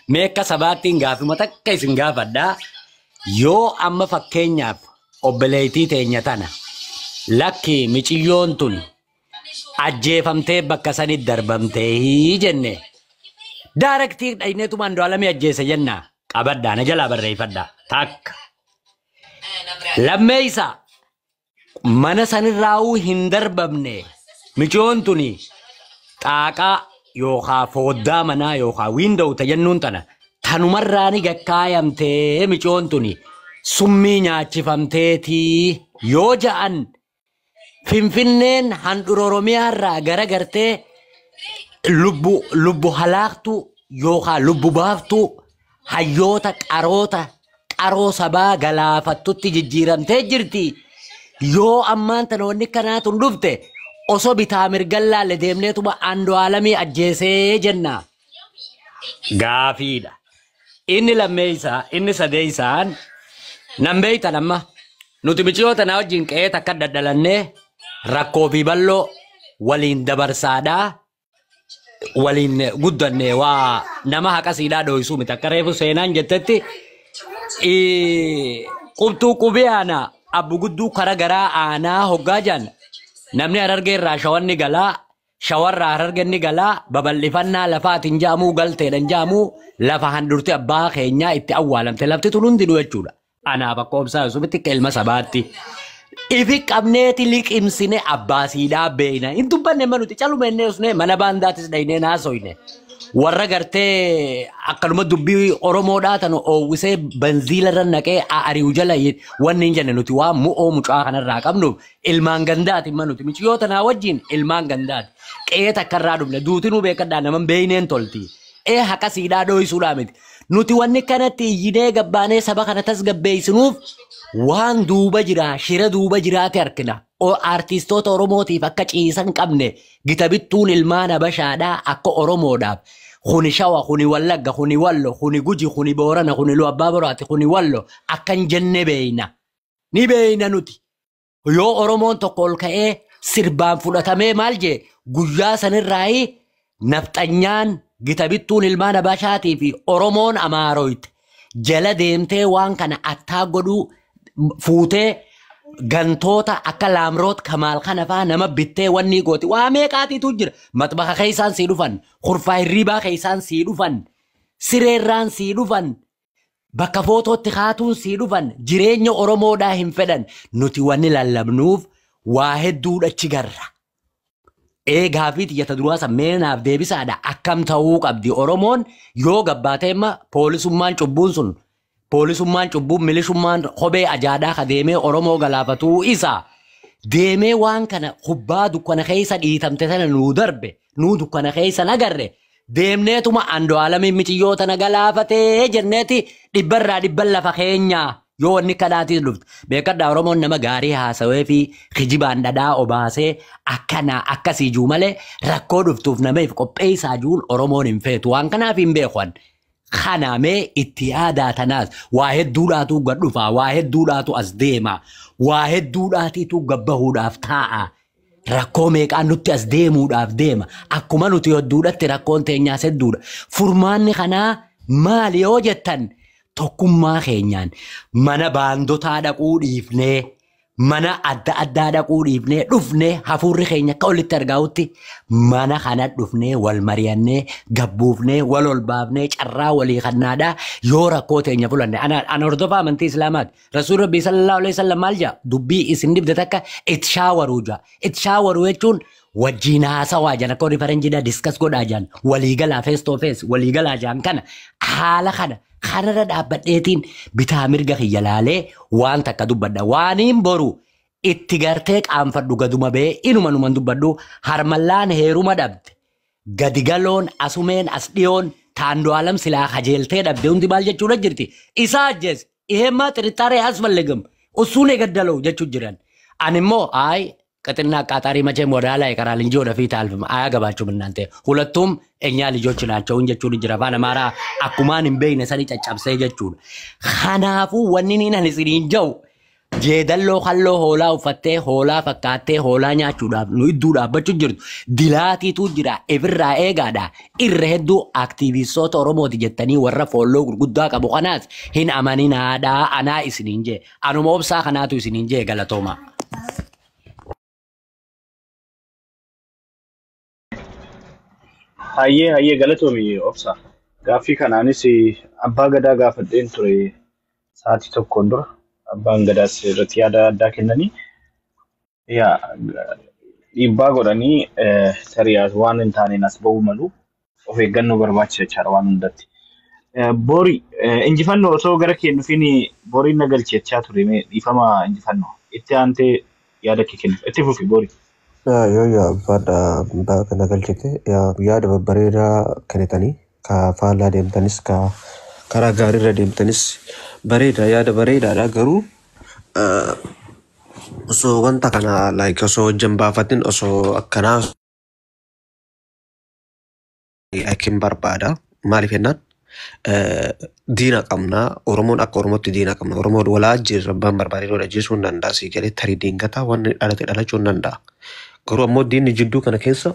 Mee akka sabaattiin gaafima takka isin gaafadhaa. Yoo amma fakkeenyaaf obboleettii teenya tana lakki miciyyoon tun ajjeefamtee bakka sanitti darbamtee jenne, directly dhayneetuma Andu'aalamii ajjeese jenna. Qabadhaa, na jalaa barreeffadhaa. Takka. Lammeessa, mana sanirraa'uu hin darbamne, miciyyoon tuni xaaqaa yookaan fooddaa manaa yookaan window tajannuun tana tanumarraani gakkaayamtee, miciyyoon tuni summii nyaachifamteetii yoo ja'an, Finfinneen handhuura Oromiyaarraa gara gartee lubbu halaaktuu yookaan lubbu baaftuu hayyoota qaroota qaroo sabaa galaafattutti jijjiiramtee jirti. Yoo ammaan tana wanni kanaatu dhufte, osoo bitaa mirgan laalle deemneetuma Andu'aalamii ajjeesee jenna. Gaafiidha. Inni lammeessaa, inni sadeessaan nan beeytan. Amma nuti miciyoo tanaa wajjin qe'ee takka daddalannee rakkoo fi bal'oo waliin dabarsaadhaa waliin guddanne. Waa nama haqa siidhaa dho'isuu miti. Akka reefu seenaan jettetti, qubtuu qubee aanaa abbu gudduu kara garaa aanaa hoggaa jan, namni Harargee irraa Shawanni galaa, Shawarraa Harargeenni galaa, babal'ifannaa lafaatiin jaamuu galteedhan jaamuu lafa handurti abbaa keenyaa itti awwaalamte lafti tun hundinuu jechuudha. Anaaf akka obsaa Yusufitti, akka ilma sabaatti. Ifi qabneeti liqimsine abbaa siidhaa beeyna. Hin dubbanne manuti caluma inni usne mana baandaatis dhaynee naasoyne. Warra gartee akkanuma dubbii Oromoodhaa tan oowwisee banziila irra naqee ari'u jala wanni hin jenne. Nuti waan mu'oo mucaa kanarraa qabnuuf ilmaan gandaati manuti. Miciyoo tanaa wajjin ilmaan gandaati. Qe'ee takkarraa dhufne, duutinuu beekadhaa, naman beeyneen tolti. Ee, haqa siidhaa dho'isuudhaa miti. Nuti wanni kanatti iyyinee gabbaanee saba kana tasgabbeessinuuf waan duuba jiraa, shira duuba jiraate argina. Artistoota Oromootiif akka ciisan qabne gita bittuun ilmaan Habashaadhaa akka Oromoodhaaf. Kuni Shawa, kuni Wallagga, kuni Wallo, kuni Guji, kuni Boorana, kuni Lu Abbaa Boraati, kuni Wallo akkan jenne beeyna. Ni beeyna nuti. Yoo Oromoon tokko ol ka'ee sirbaan fudhatamee maal jee, guyyaa sanirraayi nafxanyaan gita bittuun ilmaan Habashaatii fi Oromoon Amaaroyte jala deemtee waan kana attaa godhuu fuutee gantoota akka Laamroot Kamaal kana faa nama bittee wanni gooti waa meeqaatiitu jira. Maxbaxa keessaan sii dhufan, kurfaa hirribaa keessaan sii dhufan, sireerraan sii dhufan, bakka footootti kaatuun sii dhufan. Jireenya Oromoodhaa hin fedhan. Nuti wanni lallabnuuf waa hedduudha achi garra. Ee, gaafii xiyyata duraa san meenaaf deebisaadha. Akkam ta'uu qabdi Oromoon yoo gabbaatee amma poolisummaan cubbuun sun, poolisummaan cubbuun, milishummaan kophee ajaadhaa ka deemee Oromoo galaafatuu isa deemee waan kana kubbaa dukkana keessa dhiitamte sana nuu darbe, nuu dukkana keessa nagarre, deemneetuma Andu'aalamiin miciyyoo tana galaafatee jenneeti dhibbarraa dhibban lafa keenyaa yoo wanni kadhaatis dhufte. Beekadhaa, Oromoon nama gaarii haasawee fi kijibaan dhadhaa obaasee akkana akkasii juu malee rakkoo dhuftuuf namaif qopheessaa juun Oromoon hin feetu. Waan kanaaf hin beekan. Kanaamee itti yaadaa. Tanaas waa hedduudhaatu gad dhufaa, waa hedduudhaatu as deema, waa hedduudhaatiitu gabbahuudhaaf taa'a. Rakkoo meeqaan nutti as deemuudhaaf deema. Akkuma nuti hedduudhatti rakkoon teenyaas hedduudha. Furmaanni kanaa maali yoo jettan, tokkummaa keenyaan mana baandotaa dhaquu dhiifnee, mana adda addaa dhaquu dhiifnee, dhufnee hafuurri keenya akka olitti argamutti mana kana dhufnee wal mari'annee gabbuufnee wal ol baafnee carraa walii kannaadhaa yoo rakkoo teenya fulanne. Ana hordofaa amantii Islaamaati. Rasuul Rabbii sallallahu alaihi wasallam maal jaa? Dubbii isin dhibde takka itti shaawaruu jaa. Itti shaawaruu jechuun wajjiin haasawaa jan, akka warri faranjiidhaa discuss godhaa jan, waliigalaa, face to face waliigalaa jan. Kana haala kana kanarra dhaabbadheetiin bitaa mirga kiyya laalee waan takka dubbadha. Waaniin boru itti gartee qaanfadhu gaduma bee inuma numan dubbadhu. Harmallaan heeruma dhabde, gadi galoon asumeen as dhiyoon taandu'aalam silaa kajeeltee dhabde hundi maal jechuudha jirti? Isaa ajjeese, ይሄማ ጥርጣሬ አያስፈልግም፣ እሱን የገደለው jechuu jiran. Ani immoo አይ ቅጥና አቃጣሪ መቼም ወደ ኋላ ይቀራል እንጂ ወደፊት አልፍም። አያገባችሁም እናንተ፣ ሁለቱም እኛ ልጆች ናቸው jechuun jira. Afaan Amaaraa akkumaan hin beekne sani caccabsee jechuudha. Kanaafuu wanni niin ani isiniin jedhu Jeedalloo halloo hoolaa uffattee hoolaa fakkaattee hoolaa nyaachuudhaaf nu idduu dhaabbachuu jirtu. Dilaatiitu jira ifirraa eegaadha. Irra hedduu aktiivistoota Oromooti jettanii warra foolloo gurguddaa qabu kanaas hin amaninaadhaa anaa isiniin jee. Anuma obsaa kanaatu isiniin jee galatooma. Hayyee hayyee galatoomi obsa. Gaaffii kanaanis abbaa gadaa gaafadheen ture sa'aatii tokkoon dura. Abbaan gadaas irratti yaada addaa kennanii yaa dhiibbaa godhanii tarii waan hin taaneen as ba'uu malu of eeggannoo barbaachisa jechaadha waan hundatti. Bori injifannoo osoo gara kee hin dhufiin boriin na galchi jechaa ture mee dhiifama injifannoo itti aantee yaada kee kennu itti fufi bori. Yoo yoo abbaadha kana galchite yaada babbareedaa kennitanii ka faallaa deemtanis ka karaa gaariirra deemtanis bareeda yaada bareedaadha garuu osoo wanta kana like osoo hojjan baafatin osoo akkanaa like barbaada maaliif jennaan diina qabna Oromoon akka Oromootti diina qabna Oromoon walaa ajjeesu abbaan barbaade wal ajjeesuu hin danda'a sii galee tarii diingataa waan dhalate dhalachuu hin danda'a garuu ammoo diinni jidduu kana keessa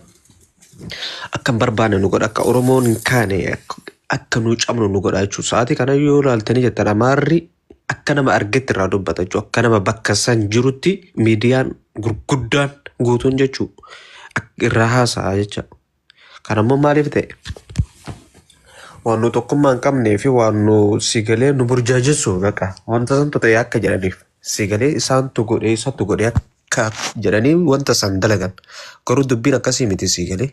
akka hin barbaanne nu godha akka Oromoon hin kaane akka nu cabnu nu godha jechuudha. Sa'aatii kana yoo ilaaltanii jettan Amaarri akka nama argetti irraa dubbata jechuudha. Akka nama bakka san jirutti miidiyaan gurguddaan guutuun jechuudha irraa haasa'a jecha. Kana immoo maaliif ta'e? Waan nu tokkummaa hin qabnee fi waan nu sigalee nu burjaajessu baqa wanta santu ta'e akka jedhaniif sigalee isaantu godhee isaantu godhee akka jedhanii wanta san dalagan. Garuu dubbiin akkasii miti sigalee.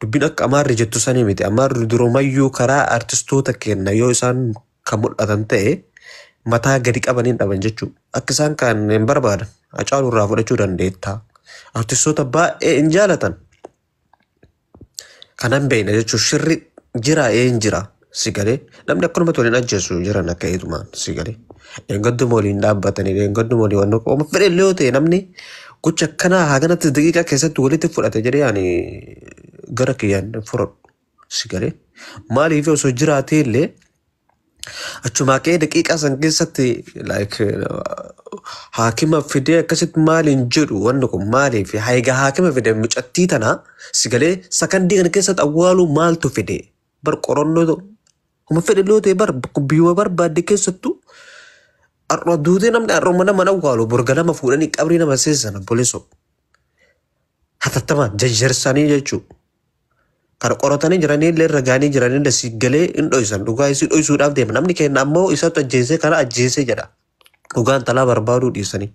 Dubbiin akka Amaarri jettu sanii miti. Amaarri durumayyuu karaa artistoota keenya yoo isaan kan mul'atan ta'e mataa gadi qabaniin dhaban jechuudha. Akka isaan kan hin barbaadan Hacaaluu irraa fudhachuu dandeetta. Artistoota baay'ee hin jaalatan. Kanan beekna jechuun shirri jira een jira si galee namni akkanumatti waliin ajjeesu jiran akka eetumaan si galee. Dheengadduma waliin dhaabbatanii dheengadduma waliin waan qooma fedhe illee yoo ta'e namni gocha akkanaa haganatti daqiiqaa keessatti walitti fudhate jedhee ani gara kiyyaan fudhadhu si galee. Maaliif osoo jiraatee illee achumaa ka'ee daqiiqaa san keessatti like haakima fidee akkasitti maaliin jedhu wanni kun maaliif haayiga haakima fide mucattii tana si galee sakandii kana keessatti awwaaluu maaltu fide bar qorannoo homa fedhe illee yoo ta'e bar biyyuma barbaadde keessattuu har'a duutee namni har'uma nama awwaalu borga nama fuudhanii qabrii nama seensan obboleessoo hatattamaan jajjarsanii jechuudha. Kana qoratanii jiranii illee irra gaanii jiranii illee si galee hin dhoysan dhugaa isii dhoysuudhaaf deema namni keenya ammoo isatu ajjeesee kana ajjeesee jedha dhugaan talaa barbaaduu dhiisanii.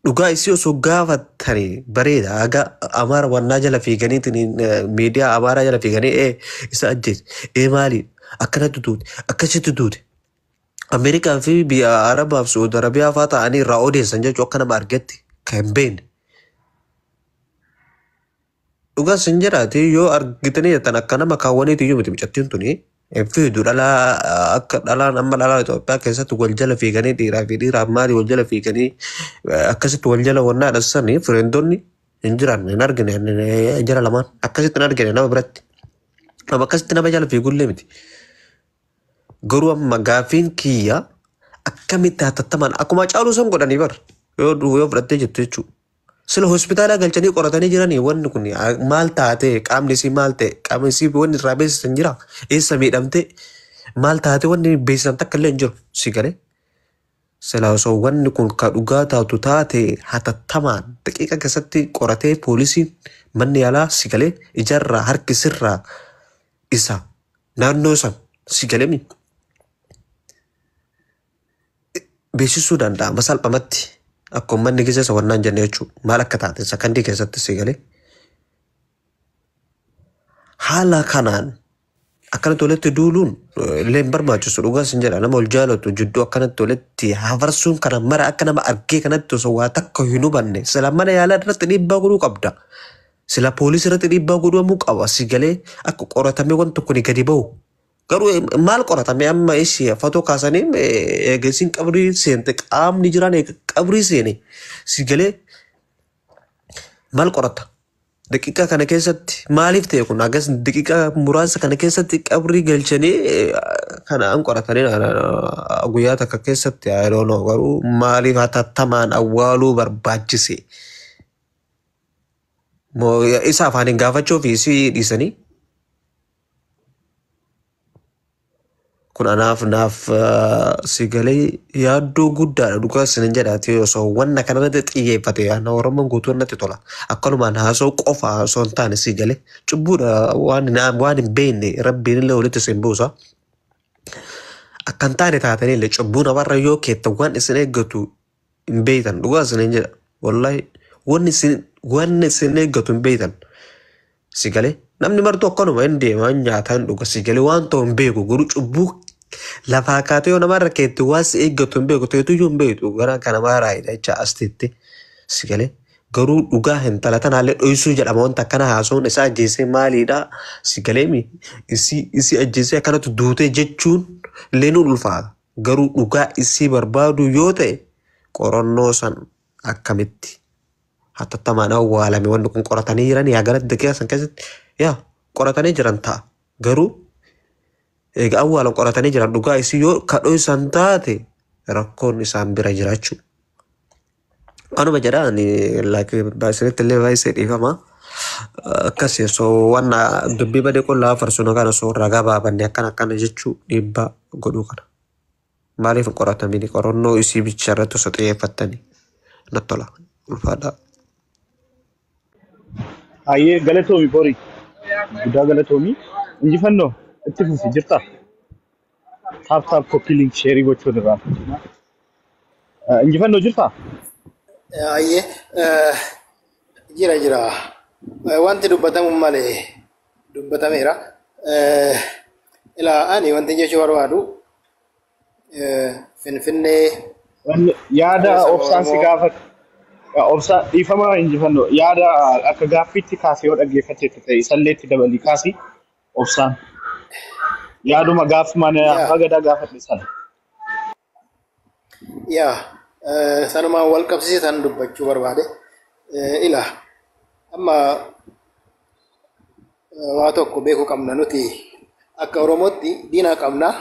Dhugaa isii osoo gaafatanii bareeda haga Amaara wannaa jala fiiganiitiin miidiyaa Amaaraa jala fiiganii ee isa ajjeese ee maali akkanatti duute akkasitti duute. Ameerikaa fi biyya Arabaaf Saudi Arabiyaa fa'aa ta'anii irraa odeessan jechuun akka nama argetti kan hin beekne. Dhugaa sin jedhaati yoo argitanii jettan akka nama kaawwaniiti iyyuu miti mucattiin tuni fiidu dhalaa akka dhalaan amma dhalaa Itoophiyaa keessatti wal jala fiiganii dhiiraa fi dhiiraaf maali wal jala fiiganii akkasitti wal jala wannaa dhassanii fireendonni hin jiran hin argine jara lamaan akkasitti hin argine nama biratti nama akkasitti nama jala fiigullee miti. Garuu amma gaaffiin kiyya akkamitti hatattamaan akkuma caaluu san godhanii bar yoo yoo fudhattee jettu jechuudha. Sila hospitaala galchanii qoratanii jiranii wanni kun maal taate qaamni isii maal ta'e qaamni isii wanni irraa beeksisan jira eessa miidhamte maal taate wanni beeksisan takka illee hin jiru si galee. Sila osoo wanni kun ka dhugaa taatu taate hatattamaan daqiiqa keessatti qoratee poolisiin manni yaalaa si galee ijarraa harki sirraa isa naannoo san si galee beeksisuu danda'ama salphumatti. Akkuma manni keessa isa wannaan jenne jechuudha. Maal akka taate sakandii keessatti si galee. Haala kanaan akkanatti walitti duuluun illee hin barbaachisu dhugaa sin jedha nama ol jaalatu jidduu akkanatti walitti hafarsuun kana mara akka nama argee kanatti osoo waa takka hin hubanne sila mana yaalaa irratti dhiibbaa godhuu qabda. Sila poolisii irratti dhiibbaa godhamuu qaba si galee akka qoratamee wanti kun gadi ba'u. Garuu maal qoratame amma ishee footoo kaasanii eegasiin qabrii seente qaamni jiraan qabrii seene si galee maal qorata? Daqiiqaa kana keessatti maaliif ta'e kun akkas daqiiqaa muraasa kana keessatti qabrii galchanii kanaan qoratanii guyyaa takka keessatti, I don't know, garuu maaliif hatattamaan awwaaluu barbaachise? Moo isa afaaniin gaafachuu fi isii dhiisanii? Kun anaaf naaf si galee yaaddoo guddaadha, dhugaa isinin jedhaati. Osoo wanna kanarratti xiyyeeffate ana Oromoon guutuun natti tola. Akkanumaan haasoo qofa osoo hin taane, si galee cubbuudha, waan hin beekne rabbiin illee walitti isin buusa. Akka hin taane taatanii illee cubbuu namarra yoo keetta waan isin eeggatu hin beektan, dhugaa isinin jedha. Wallaahi wanni isin eeggatu hin beektan. Si galee namni martuu akkanuma hin deema, hin nyaata, hin dhuga, si galee waan ta'u hin beeku, garuu cubbuu lafaa kaatee yoo namarra keette waan si eeggatu hin beeku, ta'etuyyuu hin beektu gara kanamaa raayidha jecha as teette, si galee garuu dhugaa intala tanaallee dhoysuu jedhama. Wanta akkana haasa'uun isaa ajjeesee maaliidha, si galeemi isii ajjeesee akkanatti duutee jechuun illee nu ulfaata, garuu dhugaa isii barbaadu yoo ta'e qorannoo san akkamitti hatattamaan awwaalame wanni kun qoratanii jiran yaa gara daqiiqaa san keessatti yaa qoratanii jiran ta'a, garuu egaa awwaalan qoratanii jiran dhugaa isii yoo kadhoo isaan taate rakkoon isaan bira jiraachuu. Kanuma jedha, ani isinitti illee baay'isee dhiifama. Akkasii osoo wanna dubbii badee qullaa farsuna kana osoo ragaa baabanne akkana akkana jechuu dhiibbaa godhuu kana. Maaliif hin qoratamini? Qorannoo isii bicha irratti osoo xiyyeeffattanii natti tola. Ulfaadhaa. Hayyee, galatoomi Borii. Guddaa galatoomi. Injifannoo itti fufi jirta. Tap tap, copy link, share gochuun irraa. Injifannoo jirta? Ayyee, jira jira. Wanti dubbatamu malee dubbatameera. Ilaa, ani wanti jechuu barbaadu Finfinnee Yaada saba obsaan si Oromoo gaafate. Obsa, dhiifama injifannoo, yaada akka gaaffiitti kaasee yoo dhaggeeffatteetta ta'e isallee itti dabalii kaasi obsaan. Yaaduma gaaffii mana abbaa gadaa gaafadhe sana. Yaa, sanumaan wal qabsiisan dubbachuu barbaade. Ilaa, amma waa tokko beekuu qabna, nuti akka Oromootti diina qabna.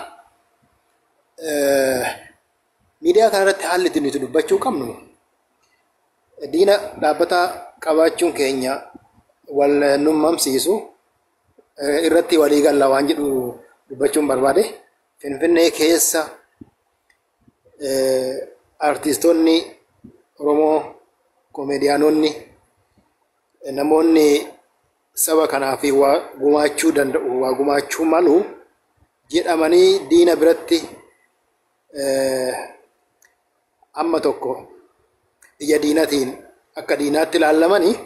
Miidiyaa kanarratti haalli itti nuti dubbachuu qabnu, diina dhaabbata qabaachuun keenya wal nummamsiisu irratti walii galla waan jedhu dubbachuun barbaade. Finfinnee keessa artistoonni Oromoo, komeediyaanonni, namoonni saba kanaaf waa gumaachuu danda'u, waa gumaachuu malu jedhamanii diina biratti amma tokko ija diinatiin akka diinaatti ilaallamanii,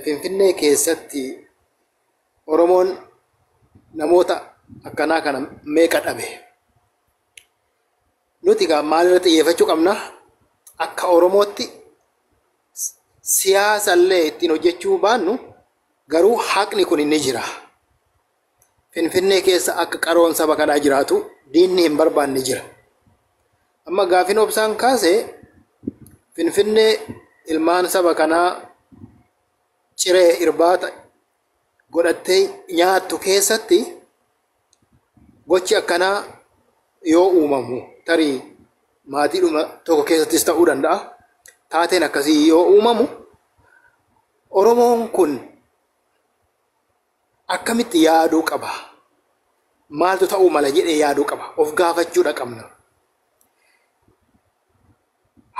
Finfinnee keessatti Oromoon namoota akkanaa kana meeqa dhabe? Nuti egaa maalirra xiyyeeffachuu qabna? Akka Oromootti siyaasa illee ittiin hojjechuu baannu garuu haqni kun ni jira. Finfinnee keessa akka qaroon saba kanaa jiraatu diinni hin barbaanne jira. Amma gaafin obsaan kaase, Finfinnee ilmaan saba kanaa ciree irbaata godhattee nyaattu keessatti gochi akkanaa yoo uumamu, tarii maatiidhuma tokko keessattis ta'uu danda'a. Taateen akkasii yoo uumamu Oromoon kun akkamitti yaaduu qaba? Maaltu ta'uu mala jedhee yaaduu qaba? Of gaafachuudha qabna.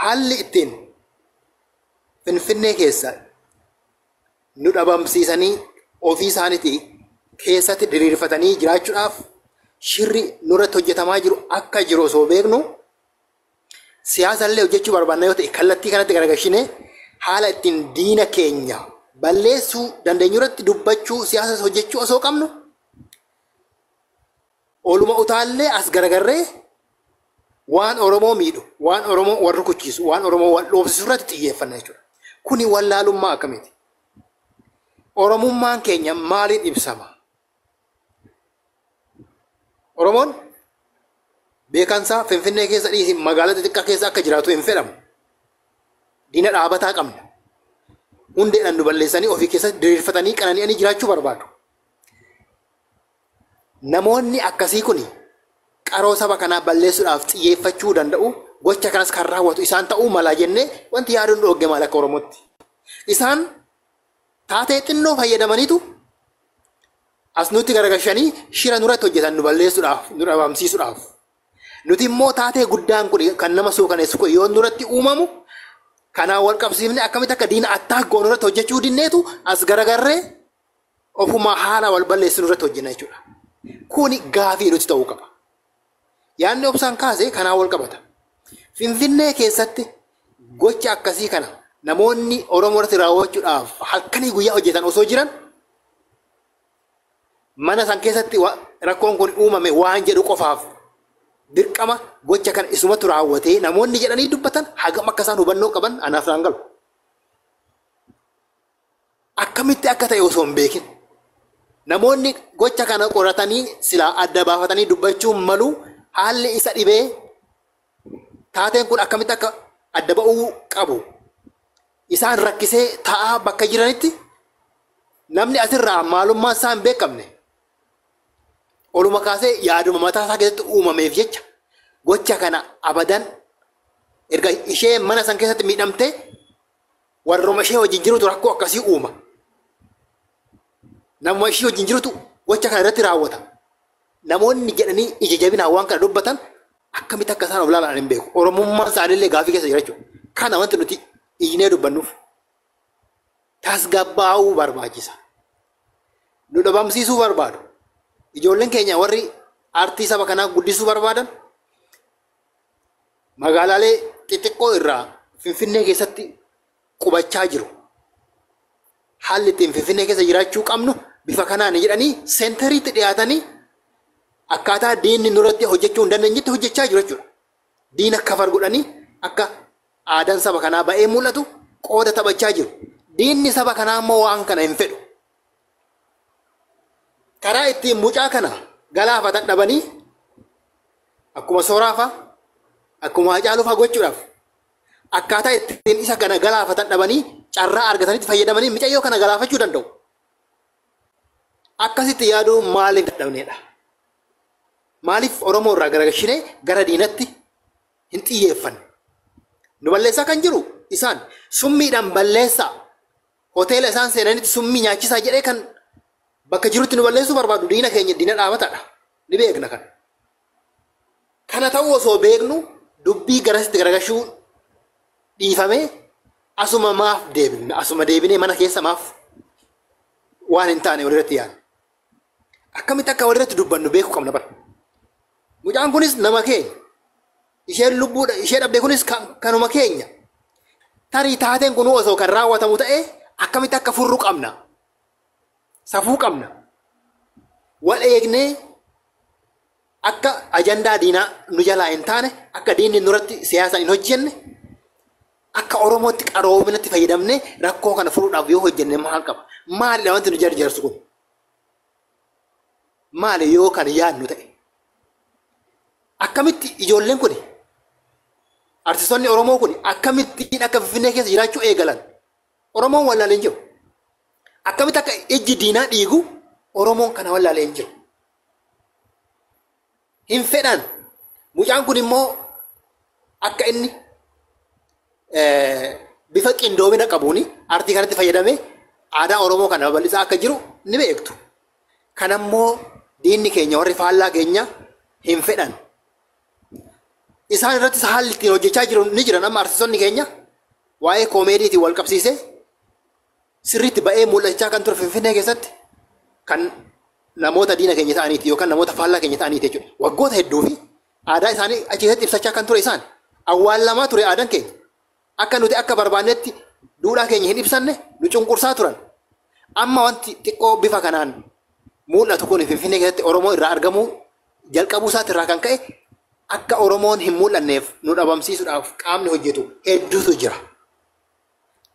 Haalli ittiin Finfinnee keessa nu dhabamsiisanii ofii isaaniitii keessatti diriirfatanii jiraachuudhaaf shirri nurratti hojjetamaa jiru akka jiru osoo beeknu, siyaasa illee hojjechuu barbaanna yoo ta'e, kallattii kanatti garagalchinee haala ittiin diina keenya balleessuu dandeenyu irratti dubbachuu, siyaasa hojjechuu osoo qabnu, oluma utaallee as garagarree waan Oromoo miidhu, waan Oromoo wal rukuchiisu, waan Oromoo wal dhoofsisu irratti xiyyeeffanna jechuudha. Kuni wallaalummaa akkamiiti? Oromummaan keenya maaliin ibsama? Oromoon beekansaa Finfinnee keessa dhiisi, magaalaa xixiqqaa keessa akka jiraatu hin fedhamu. Diina dhaabataa qabna. Hundeedhaan nu balleessanii ofii keessatti diriirfatanii qanani'anii jiraachuu barbaadu. Namoonni akkasii kun qaroo saba kanaa balleessuudhaaf xiyyeeffachuu danda'u. Gocha kanas kan raawwatu isaan ta'uu mala jennee wanti yaaduun dhoogge maal akka Oromootti. Isaan taatee xinnoo fayyadamaniitu as nutti garagalchanii shira nurratti hojjetan nu balleessuudhaaf, nu dhabamsiisuudhaaf. Nuti immoo taatee guddaan kun kan nama suukaneessu kun yoo nurratti uumamu kanaan wal qabsiifne akkamitti akka diina attaak goonu irratti hojjechuu dinneetu as garagarree ofuma haala wal balleessu nurratti hojjenna jechuudha. Kuni gaafii nuti ta'uu qaba. Yaadni obsaan kaase kanaan wal qabata. Finfinnee keessatti gocha akkasii kana namoonni Oromoo irratti raawwachuudhaaf halkanii guyyaa hojjetan osoo jiran mana san keessatti rakkoon kun uumame waan jedhu qofaaf dirqama gocha kana isumatu raawwatee namoonni jedhanii dubbatan hagam akka isaan hubannoo qaban anaaf naan galu. Akkamitti akka ta'e osoo hin beekin namoonni gocha kana qoratanii silaa adda baafatanii dubbachuu malu haalli isa dhibee taateen kun akkamitti akka adda ba'uu qabu isaan rakkisee taa'aa bakka jiranitti namni asirraa maalummaa isaa hin beekamne oluma kaasee yaaduma mataa isaa keessatti uumameef jecha gocha kana abadan erga ishee mana san keessatti miidhamtee warruma ishee wajjin jirutu rakkoo akkasii uuma. Namuma ishee wajjin jirutu gocha kana irratti raawwata. Namoonni jedhanii ija jabinaan waan kana dubbatan akkamitti akka isaan of ilaalan hin beeku. Oromummaan isaaniillee gaafii keessa jira jechuudha. Kana wanti nuti iyyinee dubbannuuf tasgabbaa'uu barbaachisa. Nu dhabamsiisuu barbaadu. Ijoolleen keenya warri aartii saba kanaa guddisuu barbaadan magaalaalee xixiqqoo irraa Finfinnee keessatti qubachaa jiru. Haalli ittiin Finfinnee keessa jiraachuu qabnu bifa kanaan jedhanii seentariitti dhiyaatanii akkaataa diinni nurratti hojjechuu hin dandeenyetti hojjechaa jiru jechuudha. Diina kafar godhanii akka aadaan saba kanaa ba'ee mul'atu qooda taphachaa jiru. Diinni saba kanaa immoo waan kana hin fedhu. Karaa ittiin mucaa kana galaafatan dhabanii akkuma Sooraa fa'a akkuma Haacaaluu fa'a gochuudhaaf akkaataa ittiin isa kana galaafatan dhabanii carraa argatanitti fayyadamanii mucayyoo kana galaafachuu danda'u. Akkasitti yaaduu maaliif dadhabneedha? Maaliif Oromoo irraa garagalchinee gara diinatti hin xiyyeeffanne? Nu balleessaa kan jiru isaan summiidhaan balleessaa hoteela isaan seenanitti summii nyaachisaa jedhee kan bakka jirutti nu balleessuu barbaadu diina keenya diina dhaabataadha. Ni beekna kana. Kana ta'uu osoo beeknu dubbii garasitti garagalchuu dhiifamee asuma maaf deebifna? Asuma deebinee mana keessa maaf waan hin taane walirratti yaadna? Akkamitti akka walirratti dubbannu beekuu qabna bara. Mucaan kunis nama keenya. Isheen lubbuudha ishee dhabde kunis kanuma keenya. Tarii taateen kun osoo kan raawwatamu ta'ee akkamitti akka furru qabna? Safuu qabna. Wal eegnee akka ajandaa diinaa nu jalaa hin taane, akka diinni nurratti siyaasaan hin hojjenne, akka Oromootti qaroominatti fayyadamnee rakkoo kana furuudhaaf yoo hojjenne maal qaba? Maalidha wanti nu jarjarsu kun? Maali yoo kan yaadnu ta'e? Akkamitti ijoolleen kun artistoonni Oromoo kun akkamittiin akka Finfinnee keessa jiraachuu eegalan? Oromoon wallaalee hin jiru. Akkamitti akka ijji diinaa dhiigu Oromoon kana wallaalee hin jiru. Hin fedhan. Mucaan kun immoo akka inni bifa qindoomina qabuun aartii kanatti fayyadamee aadaa Oromoo kana babal'isaa akka jiru ni beektu. Kanammoo diinni keenya warri faallaa keenya hin fedhan. Isaan irrattis haalli ittiin hojjechaa jiru ni jiran amma artistoonni keenya waa'ee koomeediitiin wal qabsiisee sirriitti ba'ee mul'achaa kan ture Finfinnee keessatti kan namoota diina keenya ta'aniiti yookaan namoota faallaa keenya ta'aniiti jechuudha. Waggoota hedduu fi aadaa isaanii achi keessatti ibsachaa kan ture isaan awwaallamaa ture aadaan keenya. Akka nuti akka barbaannetti duudhaa keenya hin ibsanne nu cunqursaa turan. Amma wanti xiqqoo bifa kanaan mul'atu kun Finfinnee keessatti Oromoo irraa argamuu jalqabuu isaati irraa kan ka'e akka Oromoon hin mul'anneef nu dhabamsiisuudhaaf qaamni hojjetu hedduutu jira.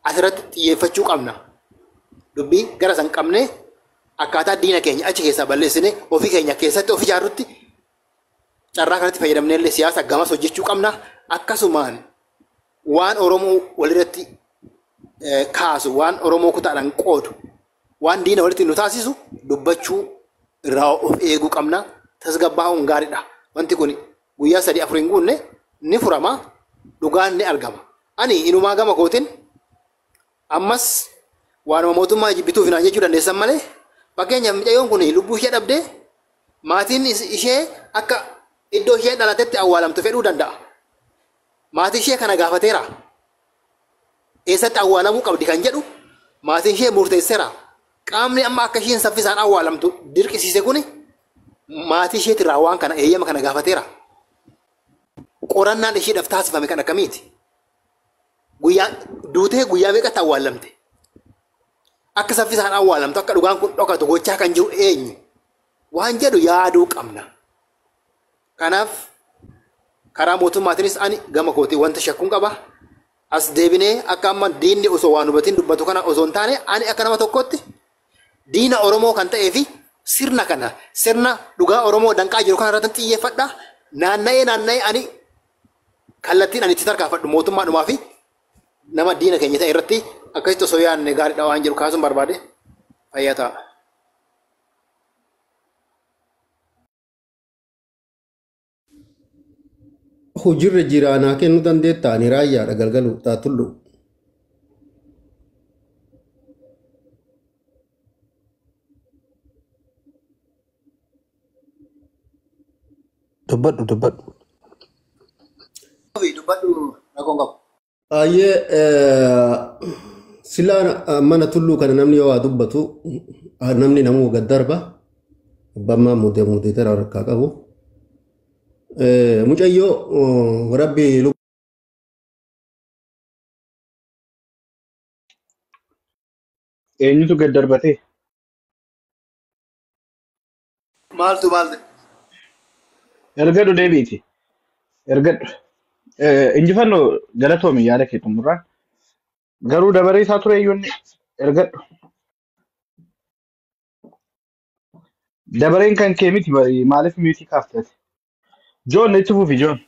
Asirratti xiyyeeffachuu qabna. Dubbii gara san qabnee akkaataa diina keenya achi keessaa balleessinee ofii keenya keessatti of ijaarrutti carraa kanatti fayyadamnee illee siyaasa gamas hojjechuu qabna. Akkasumaan waan Oromoo walirratti kaasu, waan Oromoo kutaadhaan qoodu, waan diina walitti nu taasisu dubbachuu irraa of eeguu qabna. Tasgabbaa'uun gaariidha. Wanti kun guyyaa 3-4 hin guunne ni furama, dhugaan ni argama. Ani inumaa gama kootiin ammas waanuma mootummaa jibbituuf naan jechuu dandeessan malee, fakkeenyaaf mucayyoon kun lubbuu ishee dhabdee maatiin ishee akka iddoo ishee dhalatetti awwaalamtu fedhuu danda'a. Maatii ishee kana gaafateera. Eessatti awwaalamuu qabdi kan jedhu maatiin ishee murteesseera. Qaamni amma akka isheen saffisaan awwaalamtu dirqisiise kuni maatii isheetirraa waan kana eeyyama kana gaafateera. Qorannaan isheedhaaf taasifame kan akkamiiti? Guyyaa duutee guyyaa meeqatti awwaalamte? Akka saffisaan awwaalamtu, akka dhugaan kun dhokatu gochaa kan jiru eenyu? Waan jedhu yaaduu qabna. Kanaaf karaa mootummaatiinis ani gama kootii wanta shakkuun qaba. As deebinee akka amma diinni osoo waan hubatiin dubbatu kana osoo hin taane, ani akka nama tokkotti diina Oromoo kan ta'ee fi sirna kana, sirna dhugaa Oromoo danqaa jiru kana irratti xiyyeeffadha. Naanna'ee naanna'ee ani kallattiin ani itti tarkaanfadhu mootummaadhumaa fi nama diina keenya ta'e irratti akkasitti osoo yaadne gaariidha waan jedhu kaasuun barbaade. Fayyaa ta'a. Hojiirra jiraanaa kennuu dandeetta, ani raayyaadha galgalu taatullu. Dubbadhu dubbadhu. Dubbadhu, rakkoon qabu. Baay'ee silaa mana tulluu kana namni yoo waa dubbatu namni namuu gad darba. Abbaan muudee muudee tara harkaa qabu. Mucayyoo rabbi Eenyutu gad darbatee? Maaltu maaltu? Ergadhu deebiiti. Ergadhu. Injifannoo galatoomi yaada kee xumurraan. Garuu dabaree isaa ture iyyuu ergadhu. Dabareen kan kee miti bari, maaliif miitii kaaftati? Joon, itti fufi Joon.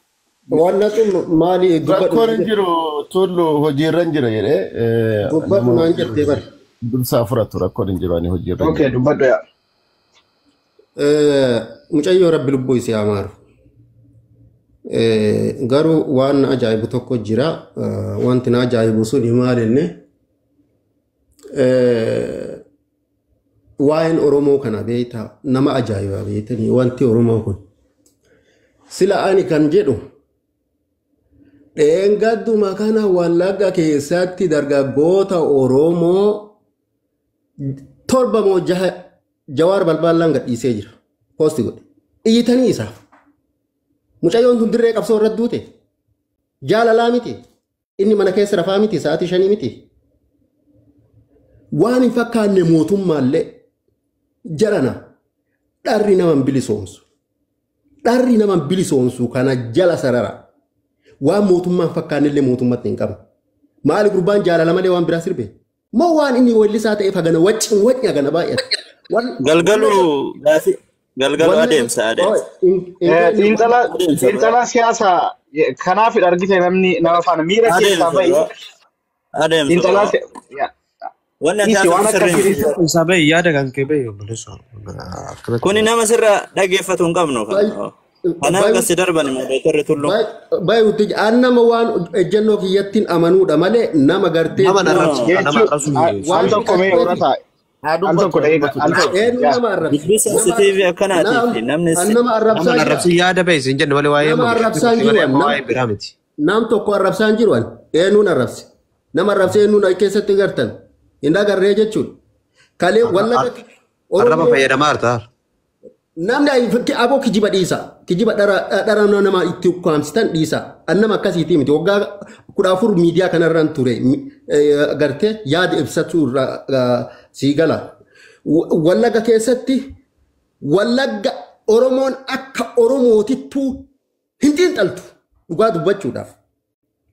Wannatu maali dubbadhu. Rakkoon hin jiru, tullu hojiirra hin jira jedhee Dubbadhu naan jettee bara. Dursaa fudhatu, rakkoon hin jiru, ani hojiirra hin Okay, jira. Dubbadhu yaa. Mucayyoo rabbi lubbuu isii amaaru. Garuu waan na ajaa'ibu tokko jira. Wanti na ajaa'ibu suni maal inni? Waa'een Oromoo kana beektaa, nama ajaa'iba beektanii wanti Oromoo kun. Sila ani kan jedhu dheengadduma kana Wallagga keessatti dargaggoota Oromoo 7 moo 6 Jawaar balballaan gadhiisee jira. Poosti godhe. Iyyitanii isaaf. Mucayyoon tun dirree qabsoo irratti duute. Jaalalaa miti. Inni mana keessa rafaa miti, sa'aatii 5 miti. Waan hin fakkaanne mootummaallee jarana dharri nama hin bilisoomsu. Dharri nama hin bilisoomsu kana jala sarara. Waan mootummaan fakkaannellee mootummatti hin qabne. Maali gurbaan jaalala malee waan biraa sirbe? Moo waan inni weellisaa ta'eef hagana wacci wacci hagana baay'ate? Galgalu gaafi galgalu adeemsa adeemsa. Xiinxala Adeemsa xiinxala siyaasaa kanaaf argite namni nama faana miira keessaa adeemsa bahi. Adeemsa Xiinxalaa Wanni ati dhiisi waan haasoftu sirrii akkasii miti. Isaa bahi, yaada kan kee bahi obboleessa. Akkanatti. Kuni nama sirra dhaggeeffatu hin qabnu. Kanaaf gasi darban moderatorri tullu. Baay'uutti an nama waan ejjennoo kiyyattiin amanuudha malee nama gartee Nama arrabsu nama Jechuun arrabsu al tokko mee horata Haa al dubbatu tokko haa daqiiqa dubbatu al dursa. tokko Eenyu yaa. nama arrabse? Dubbii sensitiivii akkanaatiif namni An si nama Nama arrabsaa jira. arrabsu yaada bahi siin jenne malee waa'ee Nama arrabsaa hin jiru malee an. waa'ee biraa miti. Nam tokko arrabsaa hin jiru an. Eenyuun arrabse? Nama arrabse eenyuun keessatti gartan? Hin agarree jechuudha. Kalee Wallagga Arraba Oromoo fayyadamaa jirta. Namni aboo kijiba dhiisa. Kijiba dhara nama itti ukkaamsitan dhiisa. An nama akkasiitii miti. Waggaa 14 miidiyaa kanarraan ture. Gartee yaada ibsachuu irraa sii gala. Wallagga keessatti Wallagga Oromoon akka Oromootittuu hin xiinxaltu dhugaa dubbachuudhaaf.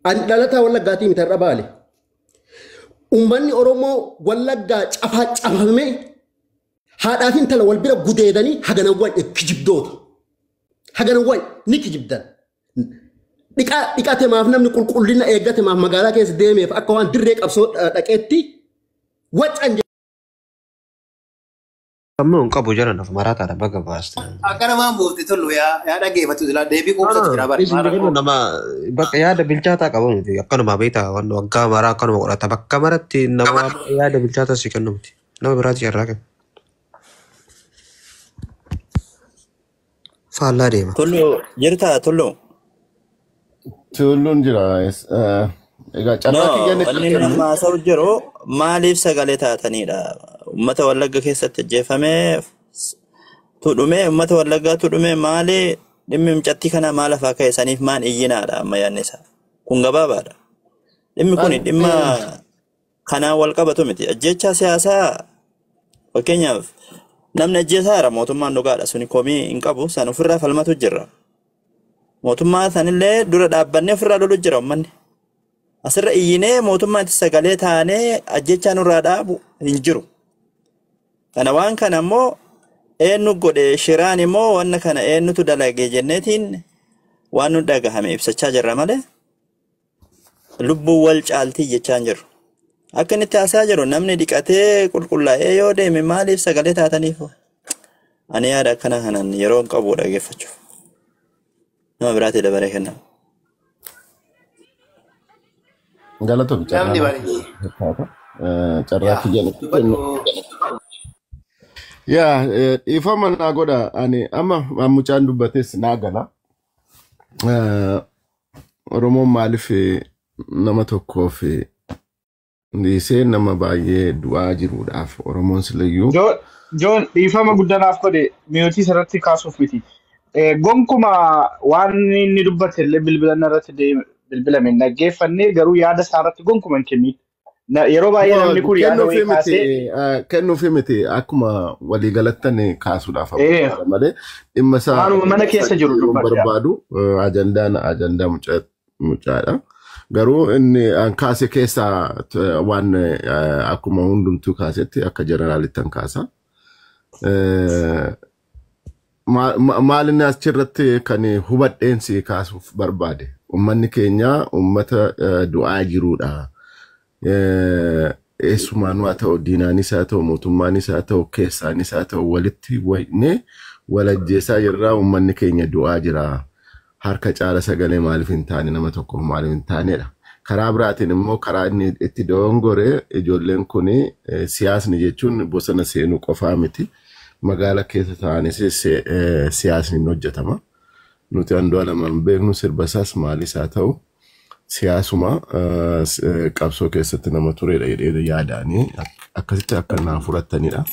Ani dhalataa Wallaggaatii miti, har'a baale. Uummanni Oromoo Wallaggaa cafaa cafamee haadhaa fi intala wal bira gudeedanii haganawwan kijibdoota. Haganawwan ni kijibdan. Dhiqate maaf namni qulqullina eeggate maaf magaalaa keessa deemeef akka waan dirree qabsoo dhaqeetti wacan. Amma hin qabu jara naaf maraataadha baga baaste. Akka namaan buufte tollu yaa dhaggeeffatu jira deebii quubsatu jira bari. Nama bakka yaada bilchaataa qabu miti akkanuma beektaa waan waggaa maraa akkanuma godhata bakka maratti nama yaada bilchaataa si kennu miti nama biraati carraa kenna. Faallaa deema. Tullu jirtaa Tullu? Tulluun jira. Egaa carraa No, kiyya ni wanni nama haasa'u jiru maaliif sagalee taatanidha? Uummata Wallagga keessatti ajjeefamee tudhume, uummata Wallaggaa tudhume maali dhimmi mucattii kana maal afaa ka'e saniif maan iyyinaadha amma yaadni isaa. Kun gabaabaadha. Dhimmi kun dhimma kanaan wal qabatu miti. Ajjeechaa siyaasaa fakkeenyaaf namni ajjeesaara mootummaan dhugaadha suni komii hin qabu san ofirraa falmatu jirra. Mootummaa sanillee dura dhaabbannee ofirraa lolu jira uummanni. Asirra iyyinee mootummaan itti sagalee taanee ajjechaa nurraa dhaabu hin jiru. Kana waan kana immoo eenyu godhe shiraan immoo wanna kana eenyutu dalage jenneetiin waan nu dhagahame ibsachaa jirra malee lubbuu wal caaltii jechaa hin jirru. Akka inni itti haasaa jiru namni dhiqatee qulqullaa'ee yoo deeme maaliif sagalee taataniif? Ani yaada akkana kanaan yeroo hin qabu dhaggeeffachuuf. Nama biraatti dabaree kennama. Galatoom carraa Namni bari. Carraa kiyya ni kennu. Yaa dhiifama naa godha ani amma mucaan dubbates naa gala. Oromoon maaliif nama tokkoof dhiisee nama baay'ee du'aa jiruudhaaf Oromoon silayyuu. Joon dhiifama guddanaaf godhe miyootii irratti kaasuuf miti. Gonkuma waan inni dubbate illee bilbila irratti bilbilame hin dhaggeeffanne garuu yaada isaa irratti gonkuma hin kennin. Yeroo baay'ee namni kun yaada wayii kaasee Kennuufi miti akkuma waliigalattan kaasuudhaaf malee dhimma isaa waanuma mana keessa jiru dubbata. Barbaadu ajandaan ajandaa mucaadha. Garuu inni an kaase keessaa waan akkuma hundumtuu kaasetti akka jeneraalitti an kaasa. Maal inni achirratti kan hubadheen si kaasuuf barbaade. Uummanni keenya uummata du'aa jiruudha. Eessumaanuu haa ta'u, diinaanis haa ta'u, mootummaanis haa ta'u, keessaanis haa ta'u walitti wayinee walajjeesaa jirraa uummanni keenya du'aa jira. Harka caala sagalee maaliif hin taane nama tokkoof maaliif hin taanedha. Karaa biraatiin immoo karaa inni itti dogongore ijoolleen kun siyaasni jechuun bosona seenuu qofaa miti. Magaala keessa taa'anis siyaasni hin hojjetama. Nuti Andu'aalem beeknu sirba isaas maalis haa ta'u siyaasuma qabsoo keessatti nama turedha jedhee yaadaanii akkasitti akka naa fudhatanidha.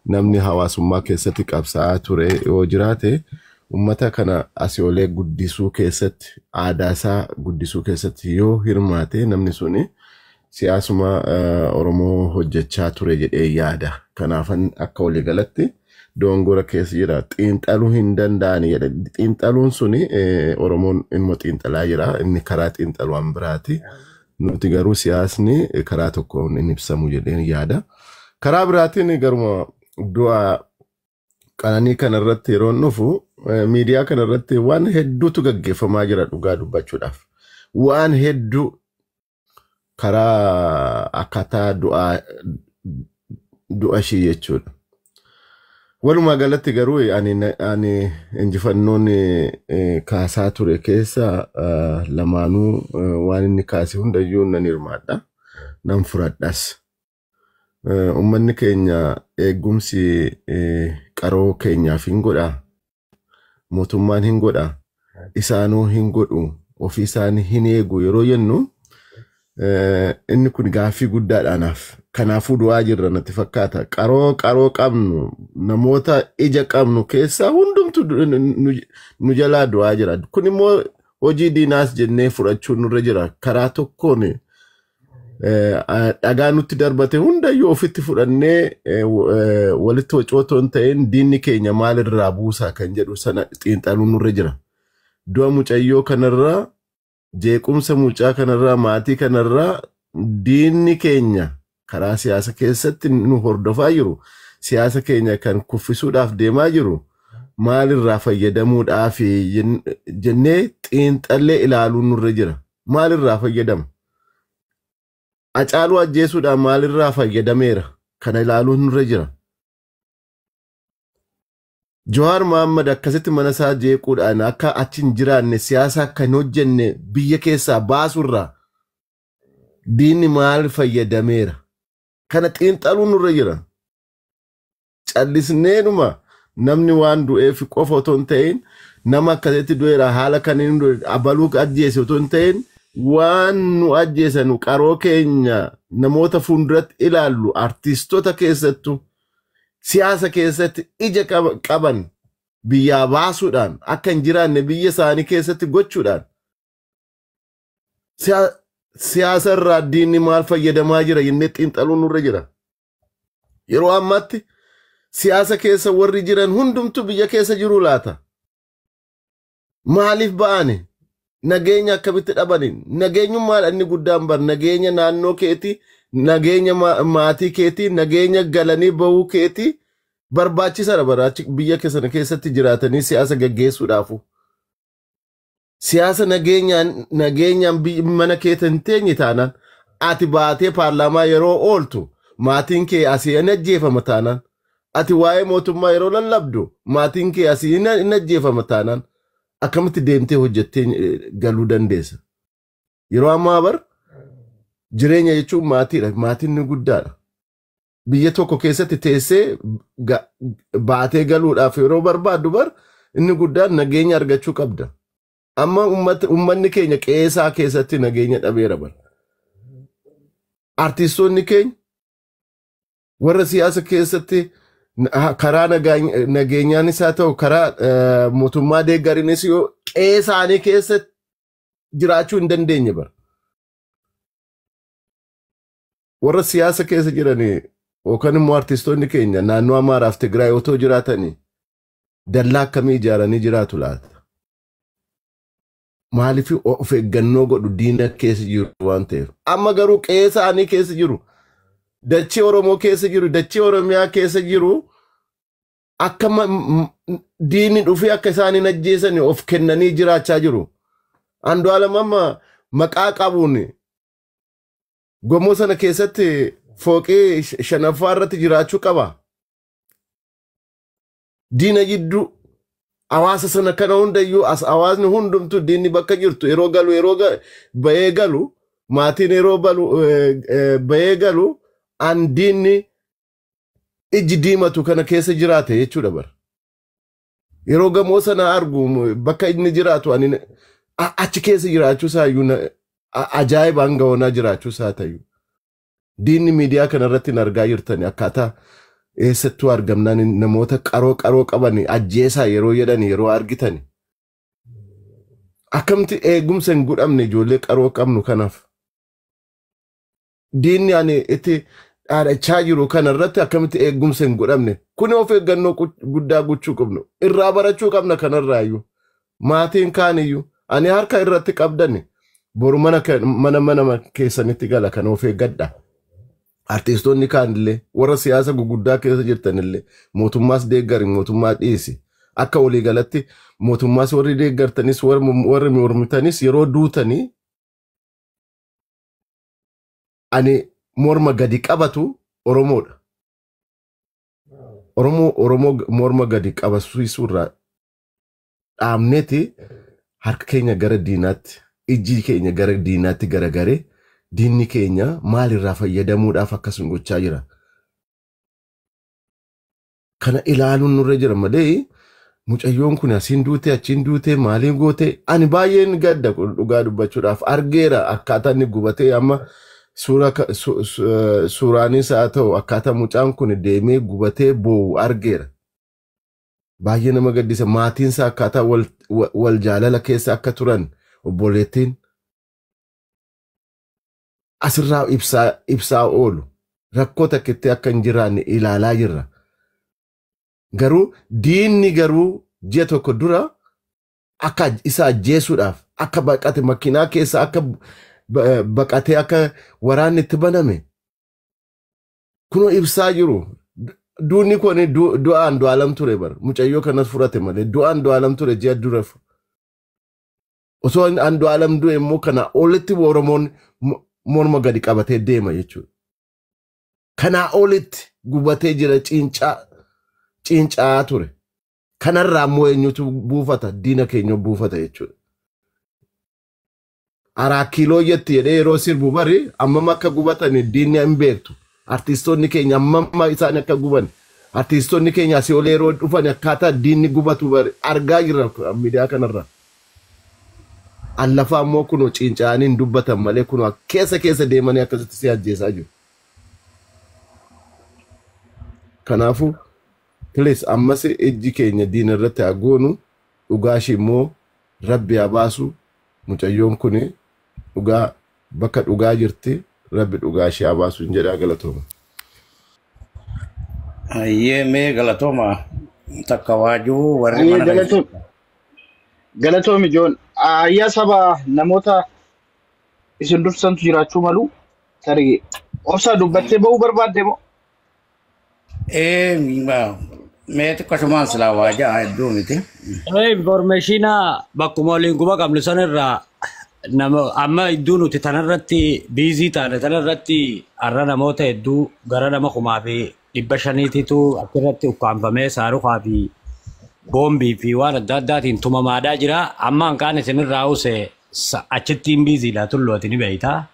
Namni hawaasummaa keessatti qabsaa'aa ture yoo jiraate uummata kana asii olee guddisuu keessatti aadaa isaa guddisuu keessatti yoo hirmaate namni suni siyaasuma Oromoo hojjechaa ture jedhee yaada. Kanaafan akka waliigalatti dogongora keessa jira. Xiinxaluu hin danda'ani jedha. Xiinxaluun suni Oromoon immoo xiinxalaa jira. Inni karaa xiinxaluu waan biraati. Nuti garuu siyaasni karaa tokkoon hin ibsamu jedheen yaada. Karaa biraatiin garuma du'a qananii kanarratti yeroo dhufu miidiyaa kanarratti waan hedduutu gaggeeffamaa jira dhugaa dubbachuudhaaf. Waan hedduu karaa akkaataa du'a ishii jechuudha. Walumaa galatti garuu ani injifannoon kaasaa ture keessa lamaanuu waan inni kaase hundayyuu nan hirmaadha. Nan fudhadhas. Uummanni keenya eegumsi qaroo keenyaaf hin godha. Mootummaan hin godha. Isaanuu hin godhu. Ofii isaanii hin eegu yeroo jennu inni kun gaaffii guddaadha anaaf. Kanaafuu du'aa jirra natti fakkaata. Qaroo qabnu namoota ija qabnu keessaa hundumtu nu jalaa du'aa jira. Kun immoo hojii diinaas jennee fudhachuun nurra jira. Karaa tokkoon dhagaa nutti darbate hundayyuu ofitti fudhannee walitti wacootoo hin ta'in diinni keenya maalirraa buusaa kan jedhu sana xiinxaluun nurra jira. Du'a mucayyoo kanarraa jeequmsa mucaa kanarraa maatii kanarraa diinni keenya karaa siyaasa keessatti nu hordofaa jiru siyaasa keenya kan kuffisuudhaaf deemaa jiru maalirraa fayyadamuudhaaf jennee Xiinxallee ilaaluun nurra jira. Maalirraa fayyadama? Hacaaluu ajjeesuudhaan maalirraa fayyadameera? Kana ilaaluun nurra jira. Jawaar Mohaammed akkasitti mana isaa jeequudhaan akka achi hin jiraanne, siyaasa akka hin hojjenne biyya keessaa baasurraa diinni maal fayyadameera? Kana xiinxaluun nurra jira. Callisneenuma namni waan du'eef qofa otoo hin ta'in, nama akkasitti du'eera, haala kaniin du'e, abaluu ajjeese otoo hin ta'in, waan nu ajjeesanu qaroo keenya namoota fuulduratti ilaallu, artiistota keessattuu siyaasa keessatti ija qaban biyyaa baasuudhaan akka hin jiraanne biyya isaanii keessatti gochuudhaan siyaasa irraa diinni maal fayyadamaa jira jennee xiinxaluun nurra jira. Yeroo ammaatti siyaasa keessa warri jiran hundumtu biyya keessa jiru laata? Maaliif ba'ani? Nageenya akkamitti dhabani? Nageenyummaadha inni guddaan bar, nageenya naannoo keetii, nageenya maatii keetii, nageenya galanii bahuu keetii barbaachisaadha bara achi biyya keessan keessatti jiraatanii siyaasa gaggeessuudhaafu. Siyaasa nageenyaan mana keessa hin teenye taanaan, ati baatee paarlaamaa yeroo ooltu maatiin kee asii hin ajjeefama taanaan, ati waa'ee mootummaa yeroo lallabdu maatiin kee asii hin ajjeefama taanaan, akkamitti deemtee hojjettee galuu dandeessa? Yeroo ammaa bar jireenya jechuun maatiidha. Maatiin ni guddaadha. Biyya tokko keessatti teessee baatee galuudhaaf yeroo barbaaddu bar inni guddaan nageenya argachuu qabda. Amma uummanni keenya qe'ee keessatti nageenya dhabeera bar. Artistoonni keenya warra siyaasa keessatti karaa nageenyaanis haa ta'u karaa mootummaa deeggarinis yoo qe'ee isaanii keessa jiraachuu hin dandeenye bara. Warra siyaasa keessa jiranii yookaan immoo artistoonni keenya naannoo Amaaraaf Tigraay otoo jiraatanii dallaa akkamii ijaaranii jiraatu laata? Maaliif of eeggannoo godhu diina keessa jiru waan ta'eef. Amma garuu qe'ee isaanii keessa jiru. Dachee Oromoo keessa jiru, dachee Oromiyaa keessa jiru, akka diinni dhufee akka isaan hin ajjeesan of kennanii jiraachaa jiru. Andu'aalam amma maqaa qabuun gomoo sana keessatti fooqii shanaffaa irratti jiraachuu qaba. Diina jidduu hawaasa sana kana hundayyuu as hawaasni hundumtu diinni bakka jirtu yeroo galu, yeroo bahee galu, maatiin yeroo bahee galu, an diinni ijji diimatu kana keessa jiraate jechuudha bara. Yeroo gamoo sana argu bakka inni jiraatu ani achi keessa jiraachuu isaayyuu ajaa'iba hanga onaa jiraachuu isaa ta'u. Diinni miidiyaa kana irratti hin argaa jirtani akkaataa eessattuu argamnaan namoota qaroo qaroo qaban ajjeesaa yeroo jedhan yeroo argitani. Akkamti eegumsa hin godhamne ijoollee qaroo qabnu kanaaf. Diinni ani itti dhaadachaa jiru kana irratti akkamitti eegumsa hin godhamne. Kuni of eeggannoo guddaa gochuu qabnu. Irraa barachuu qabna kanarraayyuu. Maatiin kaaniyyuu ani harka irratti qabdani. Boru mana mana keessanitti gala kana of eeggadha. Artistoonni kaanillee warra siyaasa guguddaa keessa jirtanillee mootummaas deeggari, mootummaa dhiisi. Akka waliigalatti mootummaas warri deeggartanis warri mormitanis yeroo duutanii ani morma gadi qabatu Oromoodha. Oromoo morma gadi qabasiisuurraa dhaabneeti harka keenya gara diinaatti, ijji keenya gara diinaatti garagaree diinni keenya maalirraa fayyadamuudhaaf akkasuma gochaa jira. Kana ilaaluun nurra jira malee mucayyoon kun asiin duute, achiin duute, maaliin goote, ani baay'een gadda dhugaa dubbachuudhaaf argeera akkaataa inni gubatee amma suuraanis haa ta'u akkaataa mucaan kun deemee gubatee boo'u argeera. Baay'ee nama gaddisa. Maatiin isaa akkaataa wal jaalala keessa akka turan obboleettiin asirraa ibsaa oolu rakkoo takkitti akka hin jiraanne ilaalaa jirra. Garuu diinni garuu ji'a tokko dura akka isa ajjeesuudhaaf akka baqate, makiinaa keessa akka baqatee akka waraanni itti baname kunoo ibsaa jiru. Duunni kun du'a Andu'aalam ture bara. Mucayyoo kanas furate malee du'a Andu'aalam ture ji'a dura. Osoo Andu'aalam du'e immoo kana olitti Oromoon morma gadi qabatee deema jechuudha. Kanaa olitti gubatee jira cincaa ture. Kanarraa immoo eenyutu buufata? Diina keenya buufata jechuudha. Araa kiiloo jetti jedhee yeroo sirbu bari ammam akka gubatan diinni hin beektu. Artistoonni keenya ammam isaan akka guban. Artistoonni keenya asii ol yeroo dhufan akkaataa diinni gubatu bari argaa jirra miidiyaa kanarra. Allafaa immoo kunoo cinca'anii hin dubbatan malee kunoo keessa keessa deemanii akkasitti si ajjeesaa jiru. Kanaafuu please ammas ijji keenya diina irratti haa goonu, dhugaa ishee immoo rabbi haa baasu. Mucayyoon kun dhugaa bakka dhugaa jirti, rabbi dhugaa ishee haa baasu hin jedhaa. Galatooma. Ayyee, mee galatooma takka waajuu warri Ayyee mana galatoom galatoomi Joon. Ayyaa saba namoota isin dursantu jiraachuu malu tarii obsa dubbattee ba'uu barbaadde moo? Ee, mee xiqqashumaan silaa waajaa hedduu miti. Informationa bakkuma waliin quba qabnu sanirraa nama amma iddoo nuti tanarratti busy taane tanarratti har'a namoota hedduu gara nama 1500tiitu achirratti ukkaanfamee saaruqaa fi boombii fi waan adda addaatiin tumamaadhaa jira. Amma hanqaan isinirraa use achittiin busydha tullooti ni beeyta.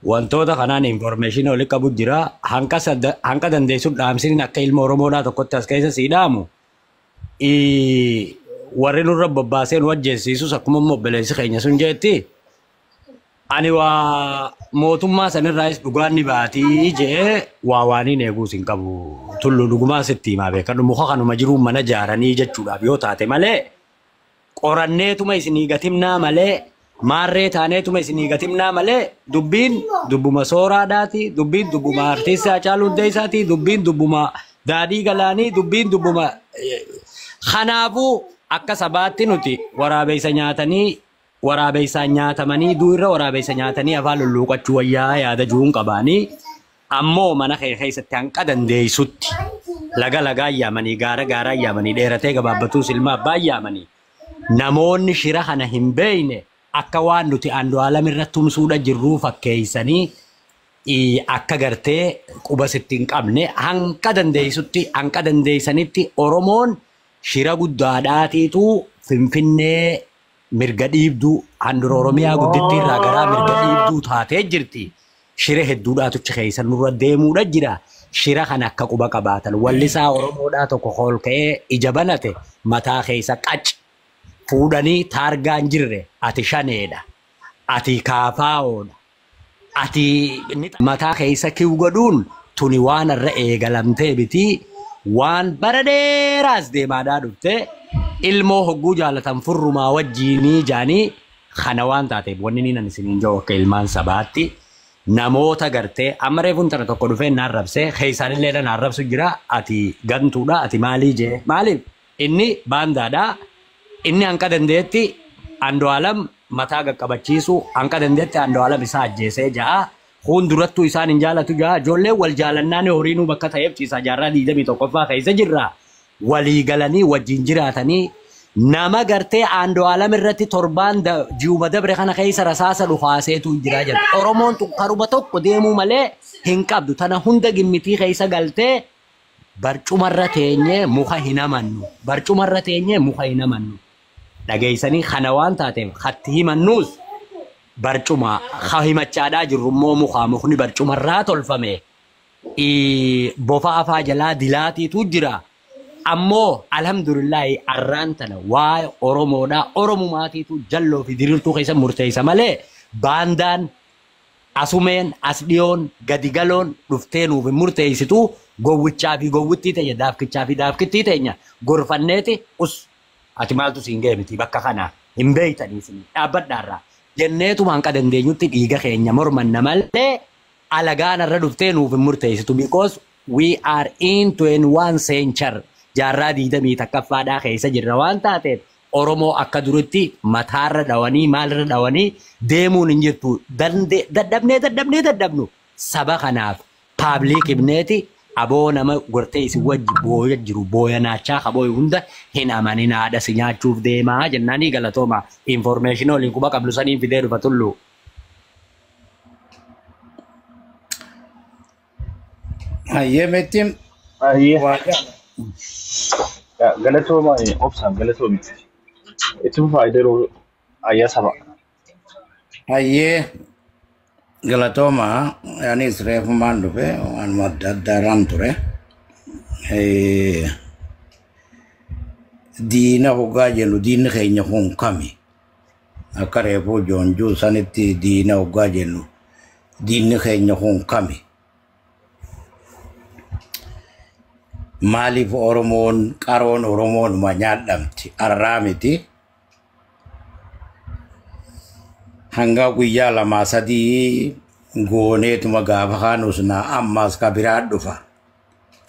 Wantoota kanaan information walitti qabu jira. Hanqa dandeessuuf dhaamsiniin akka ilma Oromoodhaa tokkotti as keessa sii dhaamu. Warri nurra bobbaasee nu ajjeesiisus akkuma immoo obboleessi keenya sun jeetti. Ani waa mootummaa sanirraayis dhugaan ni baatii jee waa waaniin eeguus hin qabu. Tullu dhugumaa sitti himaa beekadhu muka kanuma jiruun mana jaaranii jechuudhaaf yoo taate malee qoranneetuma isinii gatimnaa malee maarree taaneetuma isinii gatimnaa malee dubbiin dubbuma sooraadhaati, dubbiin dubbuma artiistii Haacaaluu Hundeessaati, dubbiin dubbuma Daadhii Galaanii, dubbiin dubbuma. Kanaafuu akka sabaatti nuti waraabeessa nyaatanii waraabeessaan nyaatamanii du'irra waraabeessa nyaatanii afaan lulluuqachuu wayyaa yaada juun qabaanii ammoo mana kee keessatti hanqa dandeessutti laga lagaa yaamanii gaara gaaraa yaamanii dheeratee gabaabbatuu silma abbaa yaamanii namoonni shira kana hin beeyne akka waan nuti Andu'aalam irratti tumsuudha jirruu fakkeeysanii akka gartee quba sitti hin qabne hanqa dandeessutti hanqa dandeessanitti Oromoon shira guddaadhaatiitu Finfinnee mirga dhiibduu handura Oromiyaa guddittii irraa garaa mirga dhiibduu taatee jirti. Shira hedduudhaatu achi keessa nurra deemuudha jira. Shira kana akka quba qabaatan wallisaa Oromoodhaa tokko ol ka'ee ija banate mataa keessa qac fuudhanii taargaan jirre ati shaneedha. Ati kaafaa'oodha. Ati mataa keessa kiw godhuun tuni waan irra eegalamtee biti waan bara dheeraas deemaadhaa dhufte ilmoo hogguu jaalatan furrumaa wajjiinii jaanii kana waan taateef wanni niin ani isiniin jiru akka ilmaan sabaatti namoota gartee amma reefuun tana tokko dhufee naan rabsee keessaanillee naan rabsu jira ati gantuudha ati maalii jee maaliif inni baandaadha inni hanqa dandeetti Andu'aalam mataa qaqqabachiisu hanqa dandeetti Andu'aalam isaa ajjeesee ja'a fuuldurattuu isaan hin jaalatu ja'a ijoolleen wal jaalannaan horiinuu bakka ta'eef ciisaa jaarraa 21ffaa keessa jirra walii galanii wajjin jiraatanii nama gartee Andu'aalam irratti torbaan ji'uma dabre kana keessa rasaasa dhukaaseetu jira jedha. Oromoon tun karuma tokko deemuu malee hin qabdu. Tana hunda gimmitii keessa galtee barcumarra teenyee muka hin amannu. Barcumarra teenyee muka hin amannu. Dhageessanii kana waan taateef hatti himannuus barcuma ha himachaadhaa jirru immoo mukaa mukni barcumarraa tolfame. Bofa afaa jalaa dilaatiitu jira. Ammoo alhamdulillahi arraan tana waa'ee Oromoodhaa Oromumaatiitu jalloo fi diriirtuu keessa murteessa malee baandaan asumeen as dhiyoon gadi galoon dhuftee nuuf hin murteessitu gowwichaa fi gowwittii teenya daafkichaa fi daafkittii teenya gorfanneeti us ati maaltu siin ga'e miti bakka kana hin beeytanii isin dhaabbadhaarraa jenneetuma hanqa dandeenyutti dhiiga keenya mormanna malee alagaan irra dhuftee nuuf hin murteessitu because we are in 21 century jaarraa 21ffaadhaa keessa jirra waan taateef Oromoo akka duritti mataarra dhawanii maalirra dhawanii deemuun hin jirtu. Dadhabnee dadhabnee dadhabnu saba kanaaf public himneeti Aboo nama gortee isin wajji booya jiru booya naachaa kabooyu hunda hin amanin haadha si nyaachuuf deemaa jennaanii galatooma. Information waliin quba qabnu saniin fidee dhufa tullu. Hayyee meettiin Ayyee. waa Galatooma obsaan galatoomiti. Itti fufaa yeroo ayyaa saba. Hayyee galatooma anis reefumaan dhufe waanuma adda addaarraan ture. Diina hoggaa jennu diinni keenya kun kami? Akka reefuu joonjuu sanitti diina hoggaa jennu diinni keenya kun kami? Maaliif Oromoon qaroon Oromoonuma nyaadhamti? Arraa miti. Hanga guyyaa lamaa sadii gooneetuma gaafa kaanusnaa ammaas ka biraa dhufa.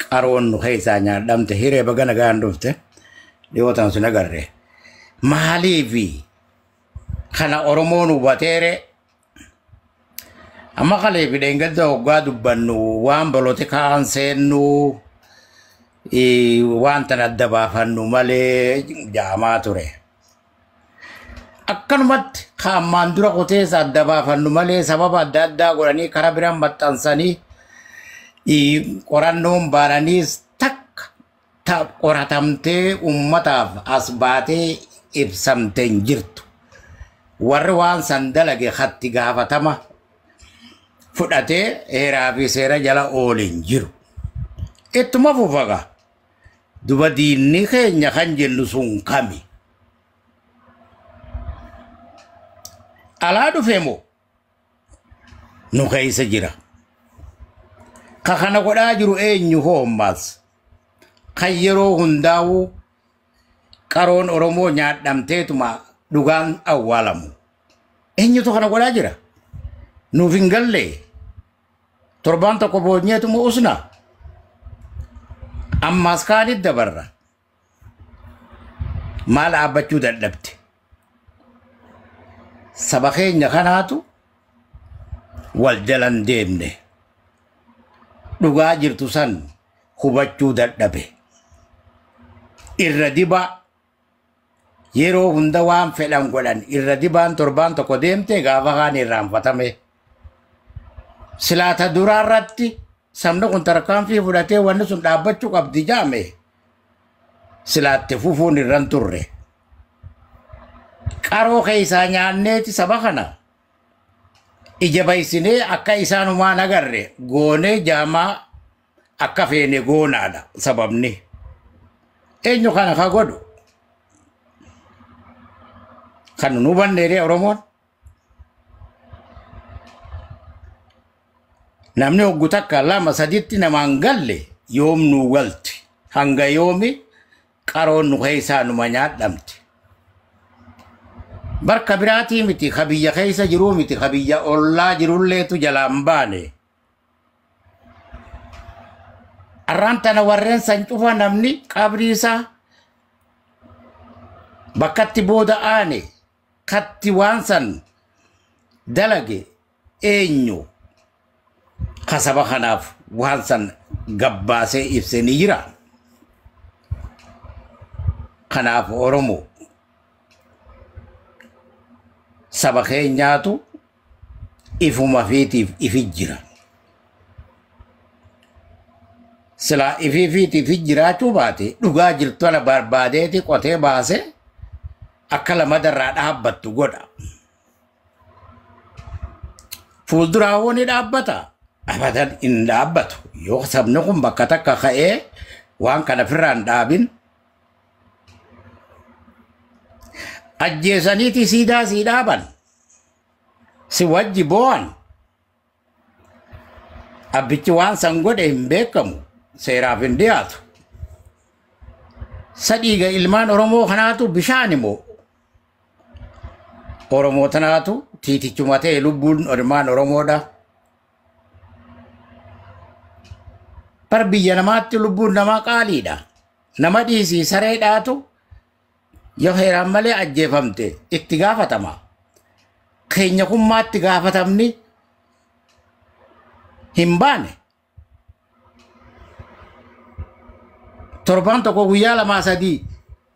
Qaroon nu keessaa nyaadhamte hiree baga nagaan dhufte dhiyootaan sun agarre. Maaliifi kana Oromoon hubateere amma kalee fi dheengadda hoggaa dubbannu waan polotikaan seennu waan tan adda baafannu malee jaamaa ture. Akkanumatti kaammaan dura qoteessa adda baafannu malee sababa adda addaa godhanii karaa biraan maxxansanii qorannoon baananiis takka qoratamtee uummataaf as baatee ibsamte hin jirtu. Warri waan san dalage hatti gaafatama fudhatee heeraa fi seera jala oole hin jiru. Ittuma fufaga. Duba diinni keenya kan jennu sun kami? Alaa dhufe moo nu keessa jira? Ka kana godhaa jiru eenyu hoommaas? Kan yeroo hundaa'u qaroon Oromoo nyaadhamteetuma dhugaan awwaalamu. Eenyutu kana godhaa jira? Nuuf hin galle. Torbaan tokko boonyeetuma usna. Ammaas kaanit dabarra. Maal dhaabbachuu dadhabde? Saba keenya kanaatu wal jalan deemne. Dhugaa jirtu san hubachuu dadhabe. Irra dibaa yeroo hunda waan fedhan godhan irra dibaan torbaan tokko deemte gaafa kaan irraanfatame. Silaata duraarratti sabni kun tarkaanfii fudhatee wanni sun dhaabbachuu qabdi jaame silaatte fufuun irran turre. Qaroo keessaa nyaanneeti saba kana ija baysinee akka isaanumaan agarre goonee jaamaa akka feene goonaadha sababni. Eenyu kana ka godhu? Kan nu hubanneeree Oromoon? Namni hoggu takka lama saditti namaan galle yoom nu galti? Hanga yoomi qaroon nu keessaa numa nyaadhamti? Barka biraatii miti ka biyya keessa jiruu miti ka biyya ollaa jirulleetu jalaan baane. Arraan tana warreen san cufa namni qabrii isaa bakkatti booda aane katti waan san dalage eenyu ka saba kanaaf waan san gabbaasee ibsee ni jira. Kanaaf Oromoo saba keenyaatu ifuma fiitiif ifi jira. Silaa ifii fiitiif jiraachuu baate dhugaa jirtu ana barbaadeeti qotee baase akka lamadarraa dhaabbattu godha. Fuulduraa hoo ni dhaabbata? Abadan hin dhaabbatu. Yoo sabni kun bakka takka ka'ee waan kana ofirraa hin dhaabin ajjeesaniiti siidaa sii dhaaban. Si wajji boo'an. Abbichi waan san godhe hin beekamu. Seeraaf hin dhiyaatu. Sadhiiga ilmaan Oromoo kanaatu bishaan immoo Oromoo tanaatu tiitichuma ta'e lubbuun ilmaan Oromoodha. Bar biyya namaatti lubbuun namaa qaaliidha. Nama dhiisii sareedhaatu yoo heeraan malee ajjeefamte itti gaafatama. Keenya kummaatti gaafatamni hin baane. Torbaan tokko guyyaa lamaa sadii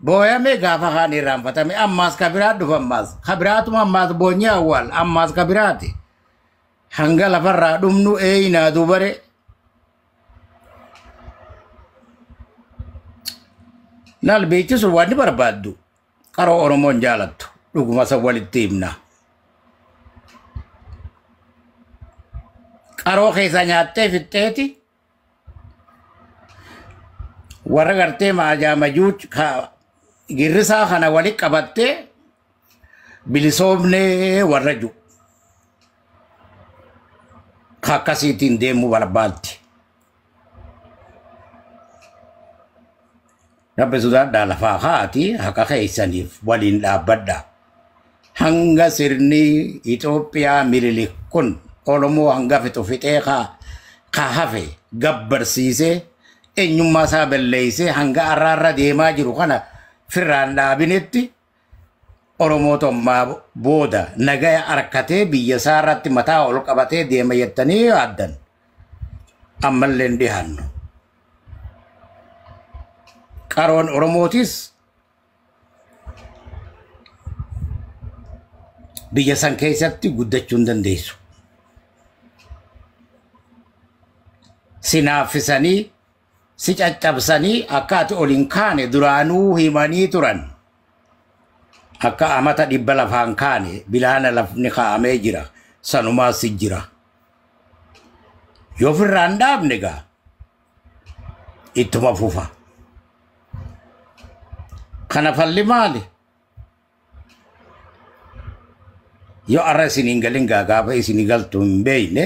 booyame gaafa kaan irraanfatame ammaas ka biraa dhufa ammaas ka biraatuma ammaas boonyee awwaal ammaas ka biraati. Hanga lafarraa dhumnu eeyinaa dubare. Laal beeksisu waan ni barbaaddu qaroo Oromoon jaalattu dhuguma san walitti himna. Qaroo keessa nyaattee fixxeeti warra gartee maajaa majuuch girrisaa kana walitti qabattee bilisoomnee warra jiru. Akkasiitiin deemuu barbaaddi. Rabbi sodaadhaa lafaa kaati haqa keessaniif waliin dhaabbadha. Hanga sirni Itoophiyaa Minilik kun Oromoo hanga fixu fixee ka hafe gabbarsiisee eenyummaa isaa balleessee hanga arraarra deemaa jiru kana firraan dhaabinetti Oromoo tommaa booda nagaya harkatee biyya isaa irratti mataa ol qabatee deema jettanii yaaddan ammallee hin dhiyaannu. Qaroon Oromootis biyya san keessatti guddachuu hin dandeessu. Si naaffisanii, si caccabsanii akka ati ol hin kaane duraanuu himanii turan. Akka amata 100 lafaan kaane bilaana lafni kaa'amee jira sanumaas si jira. Yoo ofirraa hin dhaabne gaa ittuma fufa. Kana falli maali? Yoo arra isin hin galin gaa gaafa isin galtu hin beekne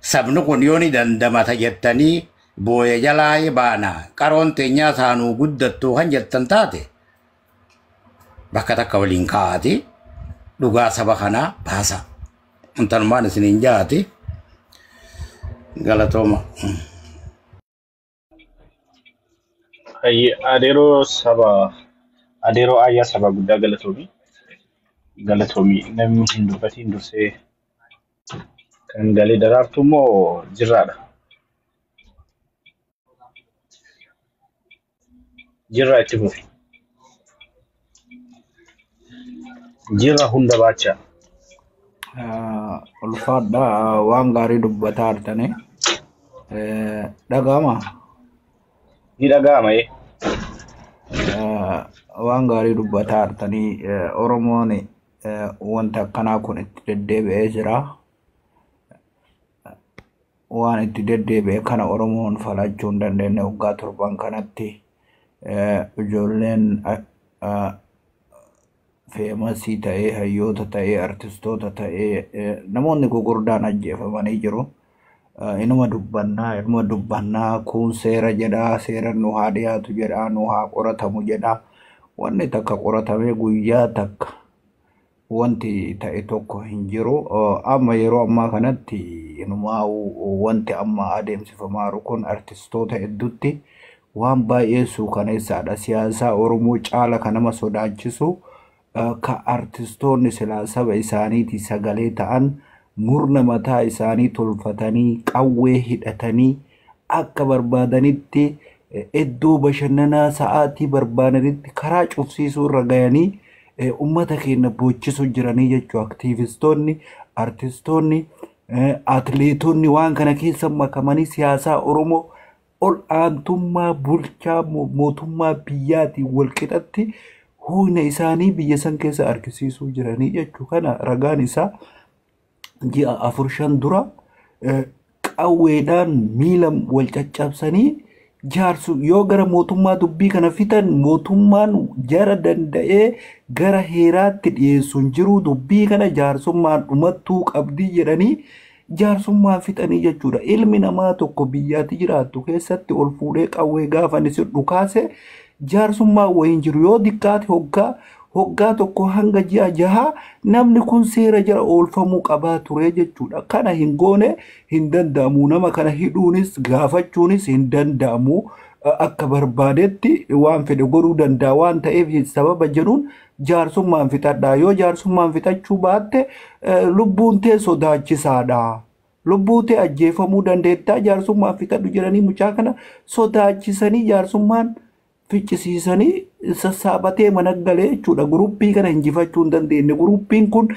sabni kun yoo ni dandamata jettanii booya jalaa baana qaroon teenyaa saanuu guddattuu kan jettan taate bakka takka waliin kaa'ati dhugaa saba kanaa baasa. Intanumaan isin hin jaati galatooma. Adeeroo saba adeeroo ayyaa saba guddaa galatoomii. Galatoomii namni hin dubbatiin dursee kan galee daraartu immoo jirraadha. Jirraa itti fufi. Jirra hunda baachaa. Ulfaadha waan gaarii dubbataa jirtanii. Dhaga'ama. Ni dhaga'ama ee. Waan gaarii dubbataa jirtanii Oromoon wanta akkanaa kun itti deddeebi'ee jira. Waan itti deddeebi'e kana Oromoon falachuu hin dandeenye waggaa 7 kanatti ijoolleen feemasii ta'ee hayyoota ta'ee artistoota ta'ee namoonni gurguddaan ajjeefamanii jiru. Inuma dubbannaa kun seera jedhaa seera nu haa dhiyaatu jedhaa nu haa qoratamu jedhaa wanni takka qoratamee guyyaa takka wanti ta'e tokko hin jiru. Amma yeroo ammaa kanatti inumaa wanti amma adeemsifamaa jiru kun artistoota hedduutti waan baay'ee suukaneessaadha. Siyaasa Oromoo caala kan nama sodaachisu ka artistoonni silaa saba isaaniitii sagalee ta'an murna mataa isaanii tolfatanii qawwee hidhatanii akka barbaadanitti iddoo bashannanaa sa'aatii barbaadanitti karaa cufsiisuu irra gayanii uummata keenya boochisuu jiranii jechuudha. Aktiivistoonni, artistoonni, atleetonni waan kana keessa makamanii siyaasaa Oromoo ol aantummaa bulchaa mootummaa biyyaatiin wal qixatti humna isaanii biyya san keessa argisiisuu jiranii jechuudha. Kana ragaan isaa ji'a 4-5 dura qawweedhaan miila wal caccabsanii jaarsu yoo gara mootummaa dubbii kana fitan mootummaan jara danda'ee gara heeraatti dhiyeessu hin jiru dubbii kana jaarsummaan dhumattuu qabdii jedhanii jaarsummaan fixanii jechuudha. Ilmi namaa tokko biyyaatti jiraattu keessatti ol fuudhee qawwee gaafa inni si dhukaase jaarsummaan wayiin jiru yoo xiqqaate hoggaa tokko hanga ji'a 6 namni kun seera jala oolfamuu qabaa ture jechuudha. Kana hin goone hin danda'amu. Nama kana hidhuunis gaafachuunis hin danda'amu. Akka barbaadetti waan fedhe godhuu danda'a waan ta'eef sababa jedhuun jaarsummaan fixadha. Yoo jaarsummaan fixachuu baatte lubbuun tee sodaachisaadha. Lubbuu ta'e ajjeefamuu dandeettaa jaarsummaa fixadhu jedhanii mucaa kana sodaachisanii jaarsummaan ficcisiisanii sassaabatee mana galee jechuudha. Guruppii kana injifachuu hin dandeenye. Guruppiin kun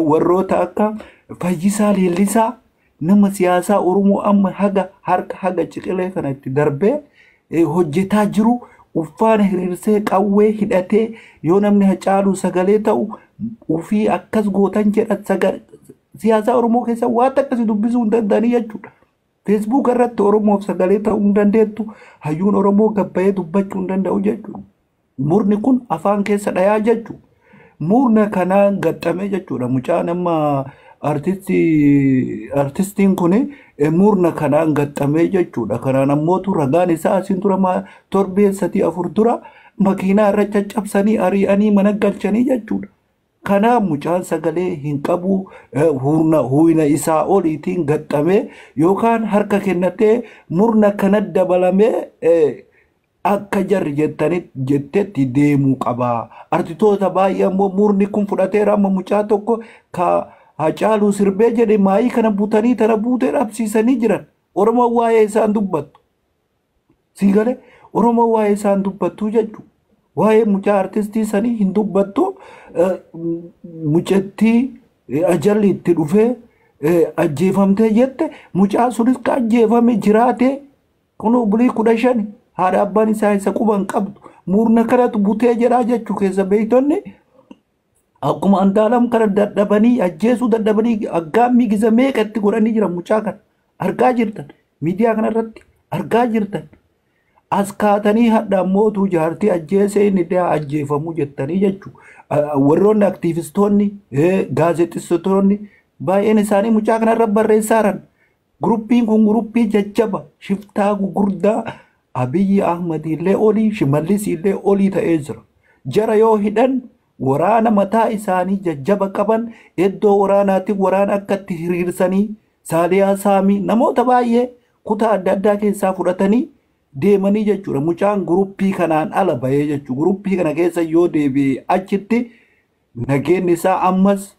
warroota akka Fayyisaa Leellisaa nama siyaasaa Oromoo amma haga harka haga ciqilee kana itti darbee hojjetaa jiru uffaana hiriirsee qawwee hidhatee yoo namni Hacaaluu sagalee ta'u ufii akkas gootan jedha siyaasaa Oromoo keessa waan akkasii dubbisuu hin danda'anii jechuudha. Feesbuuk irratti Oromoof sagalee ta'uu hin dandeettu. Hayyuun Oromoo gabbayee dubbachuu hin danda'u jechuudha. Murni kun afaan keessa dhayaa jechuudha. Murna kanaan gaxxame jechuudha. Mucaan amma artistiin kun murna kanaan gaxxame jechuudha. Kanaan ammootu ragaan isaa asiin dura torbee 3-4 dura makiinaa irra caccabsanii ari'anii mana galchanii jechuudha. Kanaaf mucaan sagalee hin qabu humna isaa oliitiin gaxxamee yookaan harka kennatee murna kana dabalamee akka jarri jettetti deemuu qaba. Artistoota baay'ee ammoo murni kun fudhateera amma mucaa tokko ka Hacaaluu sirbee jedhe maayii kana butanii tana buutee dhabsiisanii jiran. Oromoon waa'ee isaan dubbattu. Sii galee Oromoon waa'ee isaan dubbattu jechuudha. Waa'ee mucaa artistii sanii hin dubbattu. Mucattii ajalli itti dhufee ajjeefamtee jette mucaa sunis ka ajjeefame jiraate kun bulii 15 haadha abbaan isaa isa quban qabdu murna kanatu butee jedhaa jechuu keessa beektonni akkuma Andaalam kana dadhabanii ajjeesuu dadhabanii aggaammii gisa meeqa itti godhanii jiran mucaa kana argaa jirtan miidiyaa kanarratti argaa jirtan. As kaatanii hadha mootuu jaartii ajjeesee inni daa ajjeefamuu jettanii jechuudha. Warroonni aktiivistoonni gaazexeessitoonni baay'een isaanii mucaa kanarra barreessaa jiran. Guruppiin kun guruppii jajjaba shiftaa gugurdaa Abiyyi Ahmad illee olii Shimallis illee olii ta'ee jira. Jara yoo hidhan waraana mataa isaanii jajjaba qaban iddoo waraanaatti waraana akka itti hiriirsanii Saaliyaa Saamii namoota baay'ee kutaa adda addaa keessaa fudhatanii deemanii jechuudha. Mucaan guruppii kanaan ala bahee jechuudha. Guruppii kana keessa yoo deebi'e achitti nageenyi isaa ammas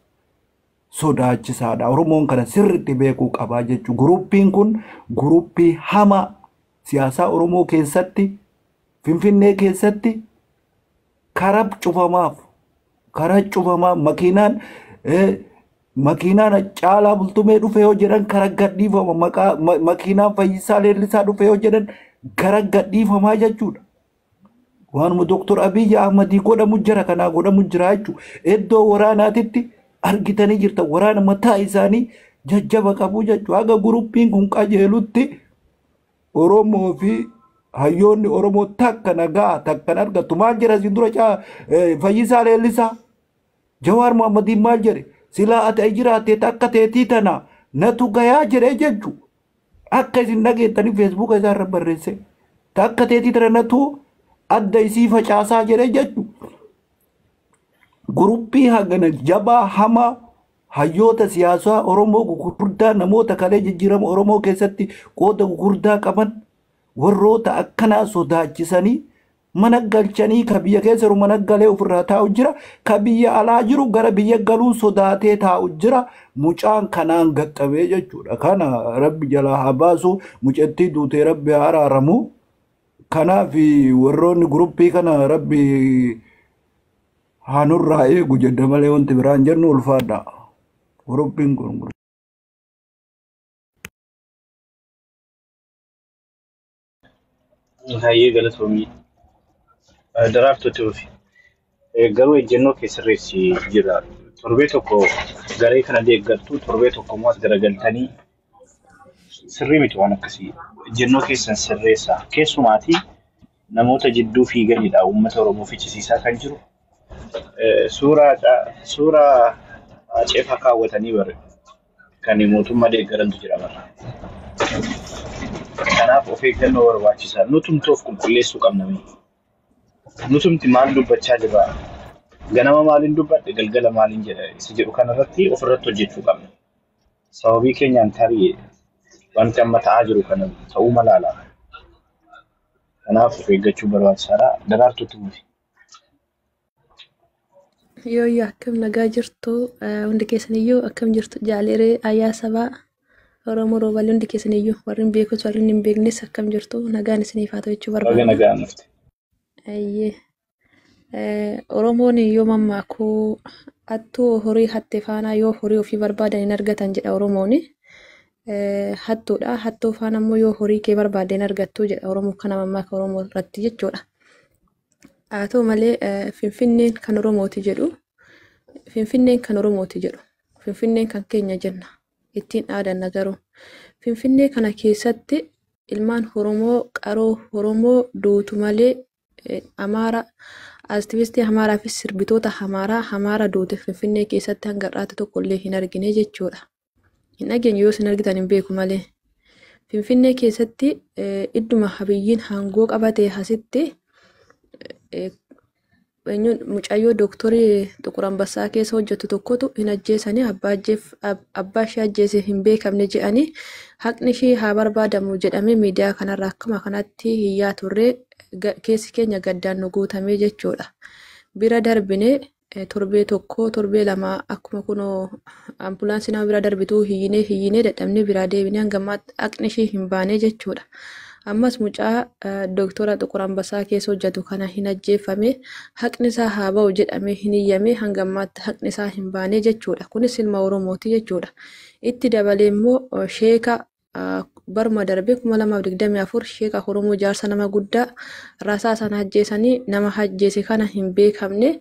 sodaachisaadha. Oromoon kana sirriitti beekuu qabaa jechuudha. Guruppiin kun guruppii hamaa siyaasaa Oromoo keessatti Finfinnee keessatti karaa cufamaa makiinaan Caalaa Bultumee dhufe yoo jedhan karaa gadhiifama makiinaan Fayyisaa Leellisaa dhufe yoo jedhan gara gadhiifamaa jechuudha. Waanuma Dooktor Abiyyi Ahmadii godhamu jira kanaa godhamu jira jechuudha. Iddoo waraanaatitti argitanii jirta waraana mataa isaanii jajjaba qabu jechuudha. Haga guruppiin kun qajeelutti Oromoo fi hayyoonni Oromoo takka nagaa takka argattu. Maal jedha isin dura Fayyisaa Leellisaa? Jawaar Mohammadiin maal jedhe? Silaa ati jiraatte takka teetii tana natu gayaa jedhee jechuudha. Akka isin dhageettanii feesbuuka isaa irra barreesse. Takka teetii tana natu adda isii facaasaa jedhee jechuudha. Guruppii hagana jabaa hamaa hayyoota siyaasaa Oromoo gugurdaa namoota kalee jijjiirama Oromoo keessatti qooda gugurdaa qaban warroota akkanaa sodaachisanii mana galchanii ka biyya keessa jiru mana galee ofirraa taa'u jira. Ka biyya alaa jiru gara biyya galuu sodaatee taa'u jira. Mucaan kanaan gaxxamee jechuudha. Kana rabbi jalaa haa baasu. Mucattii duutee rabbi haa araaramu. Kanaaf warroonni guruppii kana rabbi haa nurraa eegu jedha malee wanti biraan jennu ulfaadha. Guruppiin kun. Hayyee galatoomii. Daraartuu Tuufi. Garuu ejjennoo kee sirreessi jira. Torbee tokko garee kana deeggartuu torbee tokko immoo as garagaltanii sirrii miti waan akkasii. Ejjennoo keessan sirreessaa. Keessumaatii namoota jidduu fiiganidha uummata Oromoo fichisiisaa kan jiru. Suuraa ceefaa kaawwatanii bare kan mootummaa deeggarantu jira bara. Kanaaf of eeggannoo barbaachisaa. Nutumti of qulqulleessuu qabna. Nutumti maal dubbachaa jirra? Ganama maaliin dubbadhe galgala maaliin jedha isa jedhu kanarratti ofirratti hojjechuu qabna. Sababii keenyaan tarii wanti amma ta'aa jiru kana ta'uu malaala. Kanaaf of eeggachuu barbaachisaadha. Daraartuutti buuti. Yoo akkam nagaa jirtu hundi keessaniyyuu akkam jirtu jaaleree ayyaa sabaa Oromoo roobalee hundi keessaniyyuu warri hin beekus warri hin beeknes akkam jirtu nagaan isiniif haa ta'u jechuu Baga barbaada. nagaan dhufte. Ayyee. Oromoon yoo mammaaku hattuu horii hatte faana yoo horii ofii barbaadan hin argatan jedha Oromoon. Hattuudha. Hattuu faana immoo yoo horii kee barbaadde hin argattu jedha Oromoo kana mammaaka Oromoo irratti jechuudha. Haa ta'u malee Finfinneen kan Oromooti jedhu. Finfinneen kan Oromooti jedhu. Finfinneen kan keenya jenna. Ittiin dhaadanna garuu. Finfinnee kana keessatti ilmaan Oromoo qaroo Oromoo duutu malee Amaara aktivistii Amaaraa fi sirbitoota Amaaraa Amaara duute Finfinnee keessatti hanga har'aatti tokko illee hin argine jechuudha. Hin dhageenye yoo isin argitan hin beeku malee. Finfinnee keessatti idduma Abiyyiin aangoo qabate asitti eenyuun mucayyoo dooktorii Xuqur Ambassaa keessa hojjetu tokkotu hin ajjeesanii abbaa ishee ajjeese hin beekamne jedhanii haqni ishee haa barbaadamu jedhamee miidiyaa kanarra akkuma kanatti hiyyaa turree keessi keenya gaddaan nu guutamee jechuudha. Bira darbinee torbee tokko torbee lama akkuma kunoo ambulaansii nama bira darbituu hiyyinee hiyyinee dadhabnee biraa deebinee hanga ammaatti haqni ishee hin baane jechuudha. Ammas mucaa dooktora Xuqur Ambassaa keessa hojjetu kana hin ajjeefame haqni isaa haa ba'u jedhamee hin iyyame hanga ammaatti haqni isaa hin baane jechuudha. Kunis ilma Oromooti jechuudha. Itti dabalee immoo sheeka baruma darbe 2024 sheeka Oromoo jaarsa nama guddaa rasaa sana ajjeesanii nama ajjeese kana hin beekamne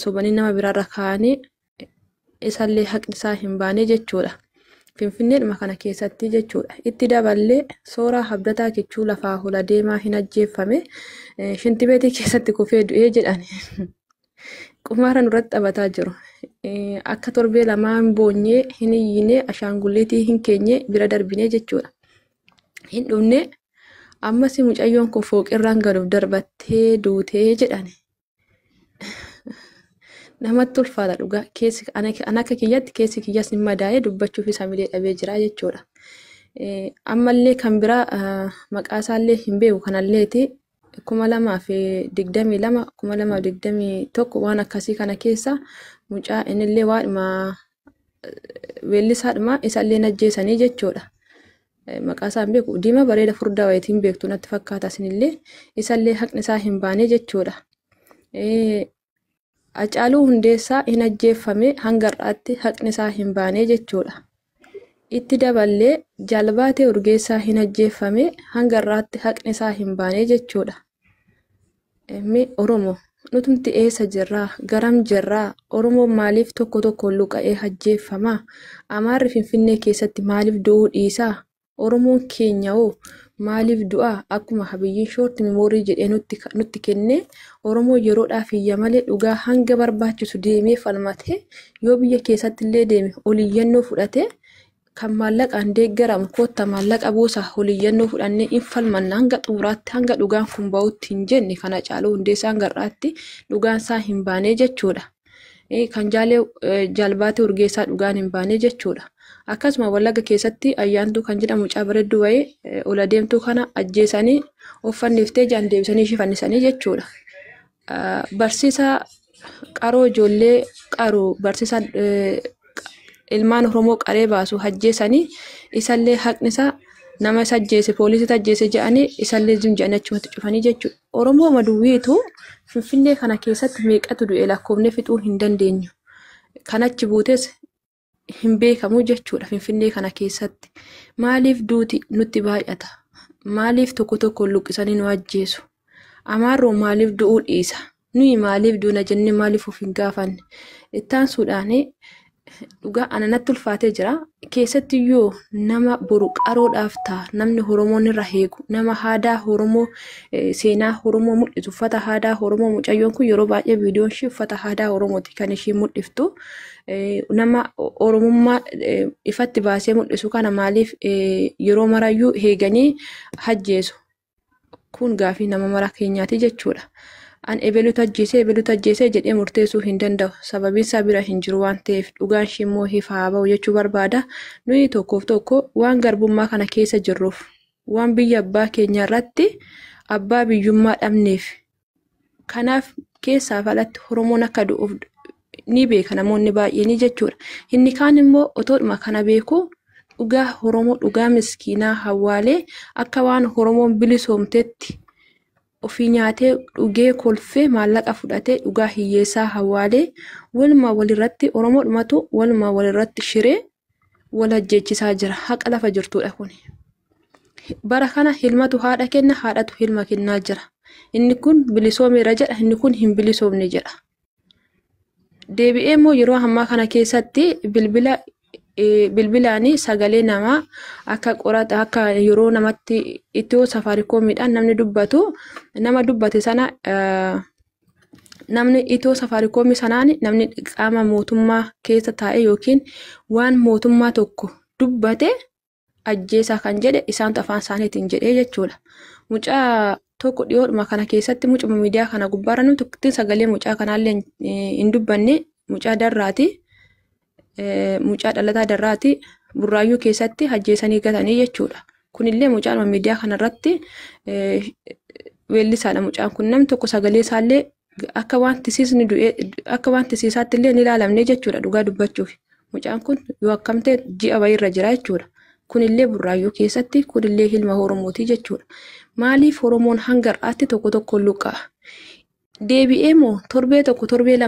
sobanii nama biraarra kaa'anii isallee haqni isaa hin baane jechuudha. Finfinneedhuma kana keessatti jechuudha. Itti daballee Sooraa Habdataa Kichuu lafaa hola deemaa hin ajjeeffame shintibeetii keessatti kufee du'ee jedhan. Qumaara nurratti taphataa jiru. Akka torbee lamaa hin boonyee hin iyyinee ashaangulliitii hin keenye bira darbinee jechuudha. Hin dhumne ammas mucayyoon kun fooqirraan galuuf darbattee duutee jedhan. Namatti ulfaata dhugaa. Keessi ana akka kiyyatti keessi kiyyas hin madaa'ee dubbachuuf isa milee dhabee jira jechuudha. Ammallee kan biraa maqaa isaallee hin beeku kanalleeti 2022 2021 waan akkasii kana keessa mucaa innillee waanuma weellisaadhuma isallee ajjeesanii jechuudha. Maqaa isaa hin beeku diimaa bareeda furdaa wayitiin beektu natti fakkaata isinillee isallee haqni isaa hin baane jechuudha. Hacaaluu Hundeessaa hin ajjeeffame hanga har'aatti haqni isaa hin baane jechuudha. Itti daballee Jaalbaatee Urgeessaa hin ajjeeffame hanga har'aatti haqni isaa hin baane jechuudha. Mee Oromoo nutumti eessa jirraa? Garam jirraa? Oromoon maaliif tokko tokkoon luqa'ee ajjeeffamaa? Amaarri Finfinnee keessatti maaliif du'uu dhiisaa? Oromoon keenya hoo maaliif du'aa? Akkuma Abiyyiin shoorti meemoorii jedhee nutti kennee Oromoo yeroodhaaf iyya malee dhugaa hanga barbaachisu deemee falmatee yoo biyya keessatti illee deeme oliyyannoo fudhatee kan maallaqaan deeggaramu kotta maallaqa buusa oliyyannoo fudhannee hin falmanna hanga xumuraatti hanga dhugaan kun ba'utti hin jenne kana Caaluu Hundeessaa hanga har'aatti dhugaan isaa hin baane jechuudha. Kan jaalee Jaalbaatee Urgeessaa dhugaan hin baane jechuudha. Akkasuma Wallagga keessatti Ayyaantuu kan jedhamu mucaa bareedduu wayii ol adeemtuu kana ajjeesanii uffanniftee jaan deebisanii ishee fannisanii jechuudha. Barsiisaa qaroo ijoollee qaru barsiisaa ilmaan Oromoo qaree baasu ajjeesanii isallee haqni isaa nama isa ajjeese poolisii ajjeese jedhanii isallee zim jedhanii achumatti cufanii jechuudha. Oromoo maduwwiitu Finfinnee kana keessatti meeqatu du'e lakkoofnee fixuu hin dandeenyu. Kan achi buutes hin beekamu jechuudha Finfinnee kana keessatti. Maaliif duuti nutti baay'ata? Maaliif tokko tokko luqqisanii nu ajjeesu? Amaarroo maaliif du'uu dhiisa? Nuyi maaliif duuna jennee maaliif of hin gaafanne? Ittaansuudhaan dhugaa ana natti ulfaatee jira. Keessatti yoo nama boru qaroodhaaf ta'a namni Oromoon irra eegu nama aadaa Oromoo seenaa Oromoo mul'isu uffata aadaa Oromoo mucayyoon kun yeroo baay'ee viidiyoon ishee uffata aadaa Oromooti kan isheen mul'iftu. Nama Oromummaa ifatti baasee mul'isu kana maaliif yeroo marayyuu eeganii ajjeesu? Kun gaafii nama mara keenyaati jechuudha. An ebelutu ajjeesee ebelutu ajjeesee jedhee murteessuu hin danda'u. Sababiin isaa bira hin jiru waan ta'eef dhugaan ishee immoo ifa haa ba'u jechuu barbaada. Nuyi tokkoof tokko waan garbummaa kana keessa jirruuf waan biyya abbaa keenya irratti abbaa biyyummaa dhabneef kanaaf keessaaf alatti Oromoon akka du'uuf ni beeka namoonni baay'een jechuudha. Inni kaan immoo otoodhuma kana beeku Dhugaa Oromoo dhugaa miskiinaa hawaalee akka waan Oromoon bilisoomtetti ofii nyaatee dhugee kolfee maallaqa fudhatee dhugaa hiyyeessaa hawaalee walumaa walirratti Oromoodhumatu walumaa walirratti shiree wal ajjeechisaa jira. Haqa lafa jirtudha kuni. Bara kana ilmatu haadha kenna, haadhatu ilma kennaa jira. Inni kun bilisoomeera jedha, inni kun hin bilisoomne jedha. Deebi'ee immoo yeroo ammaa kana keessatti bilbila bilbilaanii sagalee namaa akka qorata akka yeroo namatti ittoo safaarikoomiidhaan namni dubbatu nama dubbate sana namni itoo safaarikoomii sanaan namni qaama mootummaa keessa taa'e yookiin waan mootummaa tokko dubbate ajjeesaa kan jedhe isaantu afaan isaaniitiin jedhee jechuudha. Mucaa tokko dhiyoodhuma kana keessatti mucuma miidiyaa kana gubbaarra namni tokkittiin sagalee mucaa kanaallee hin dubbanne mucaa darraati. Mucaa dhalataa darraati Burraayyuu keessatti ajjeesanii gatanii jechuudha. Kunillee mucaanuma miidiyaa kanarratti weellisaadha mucaan kun namni tokko sagalee isaallee akka waan tisiisni du'ee akka waan tisiisaatti illee ni ilaalamne jechuudha dhugaa dubbachuuf. Mucaan kun yoo akkam ta'e ji'a wayiirra jira jechuudha. Kunillee Burraayyuu keessatti kunillee ilma Oromooti jechuudha. Maaliif Oromoon hanga har'aatti tokko tokko luqqa'a? Deebi'ee moo torbee tokko torbee 2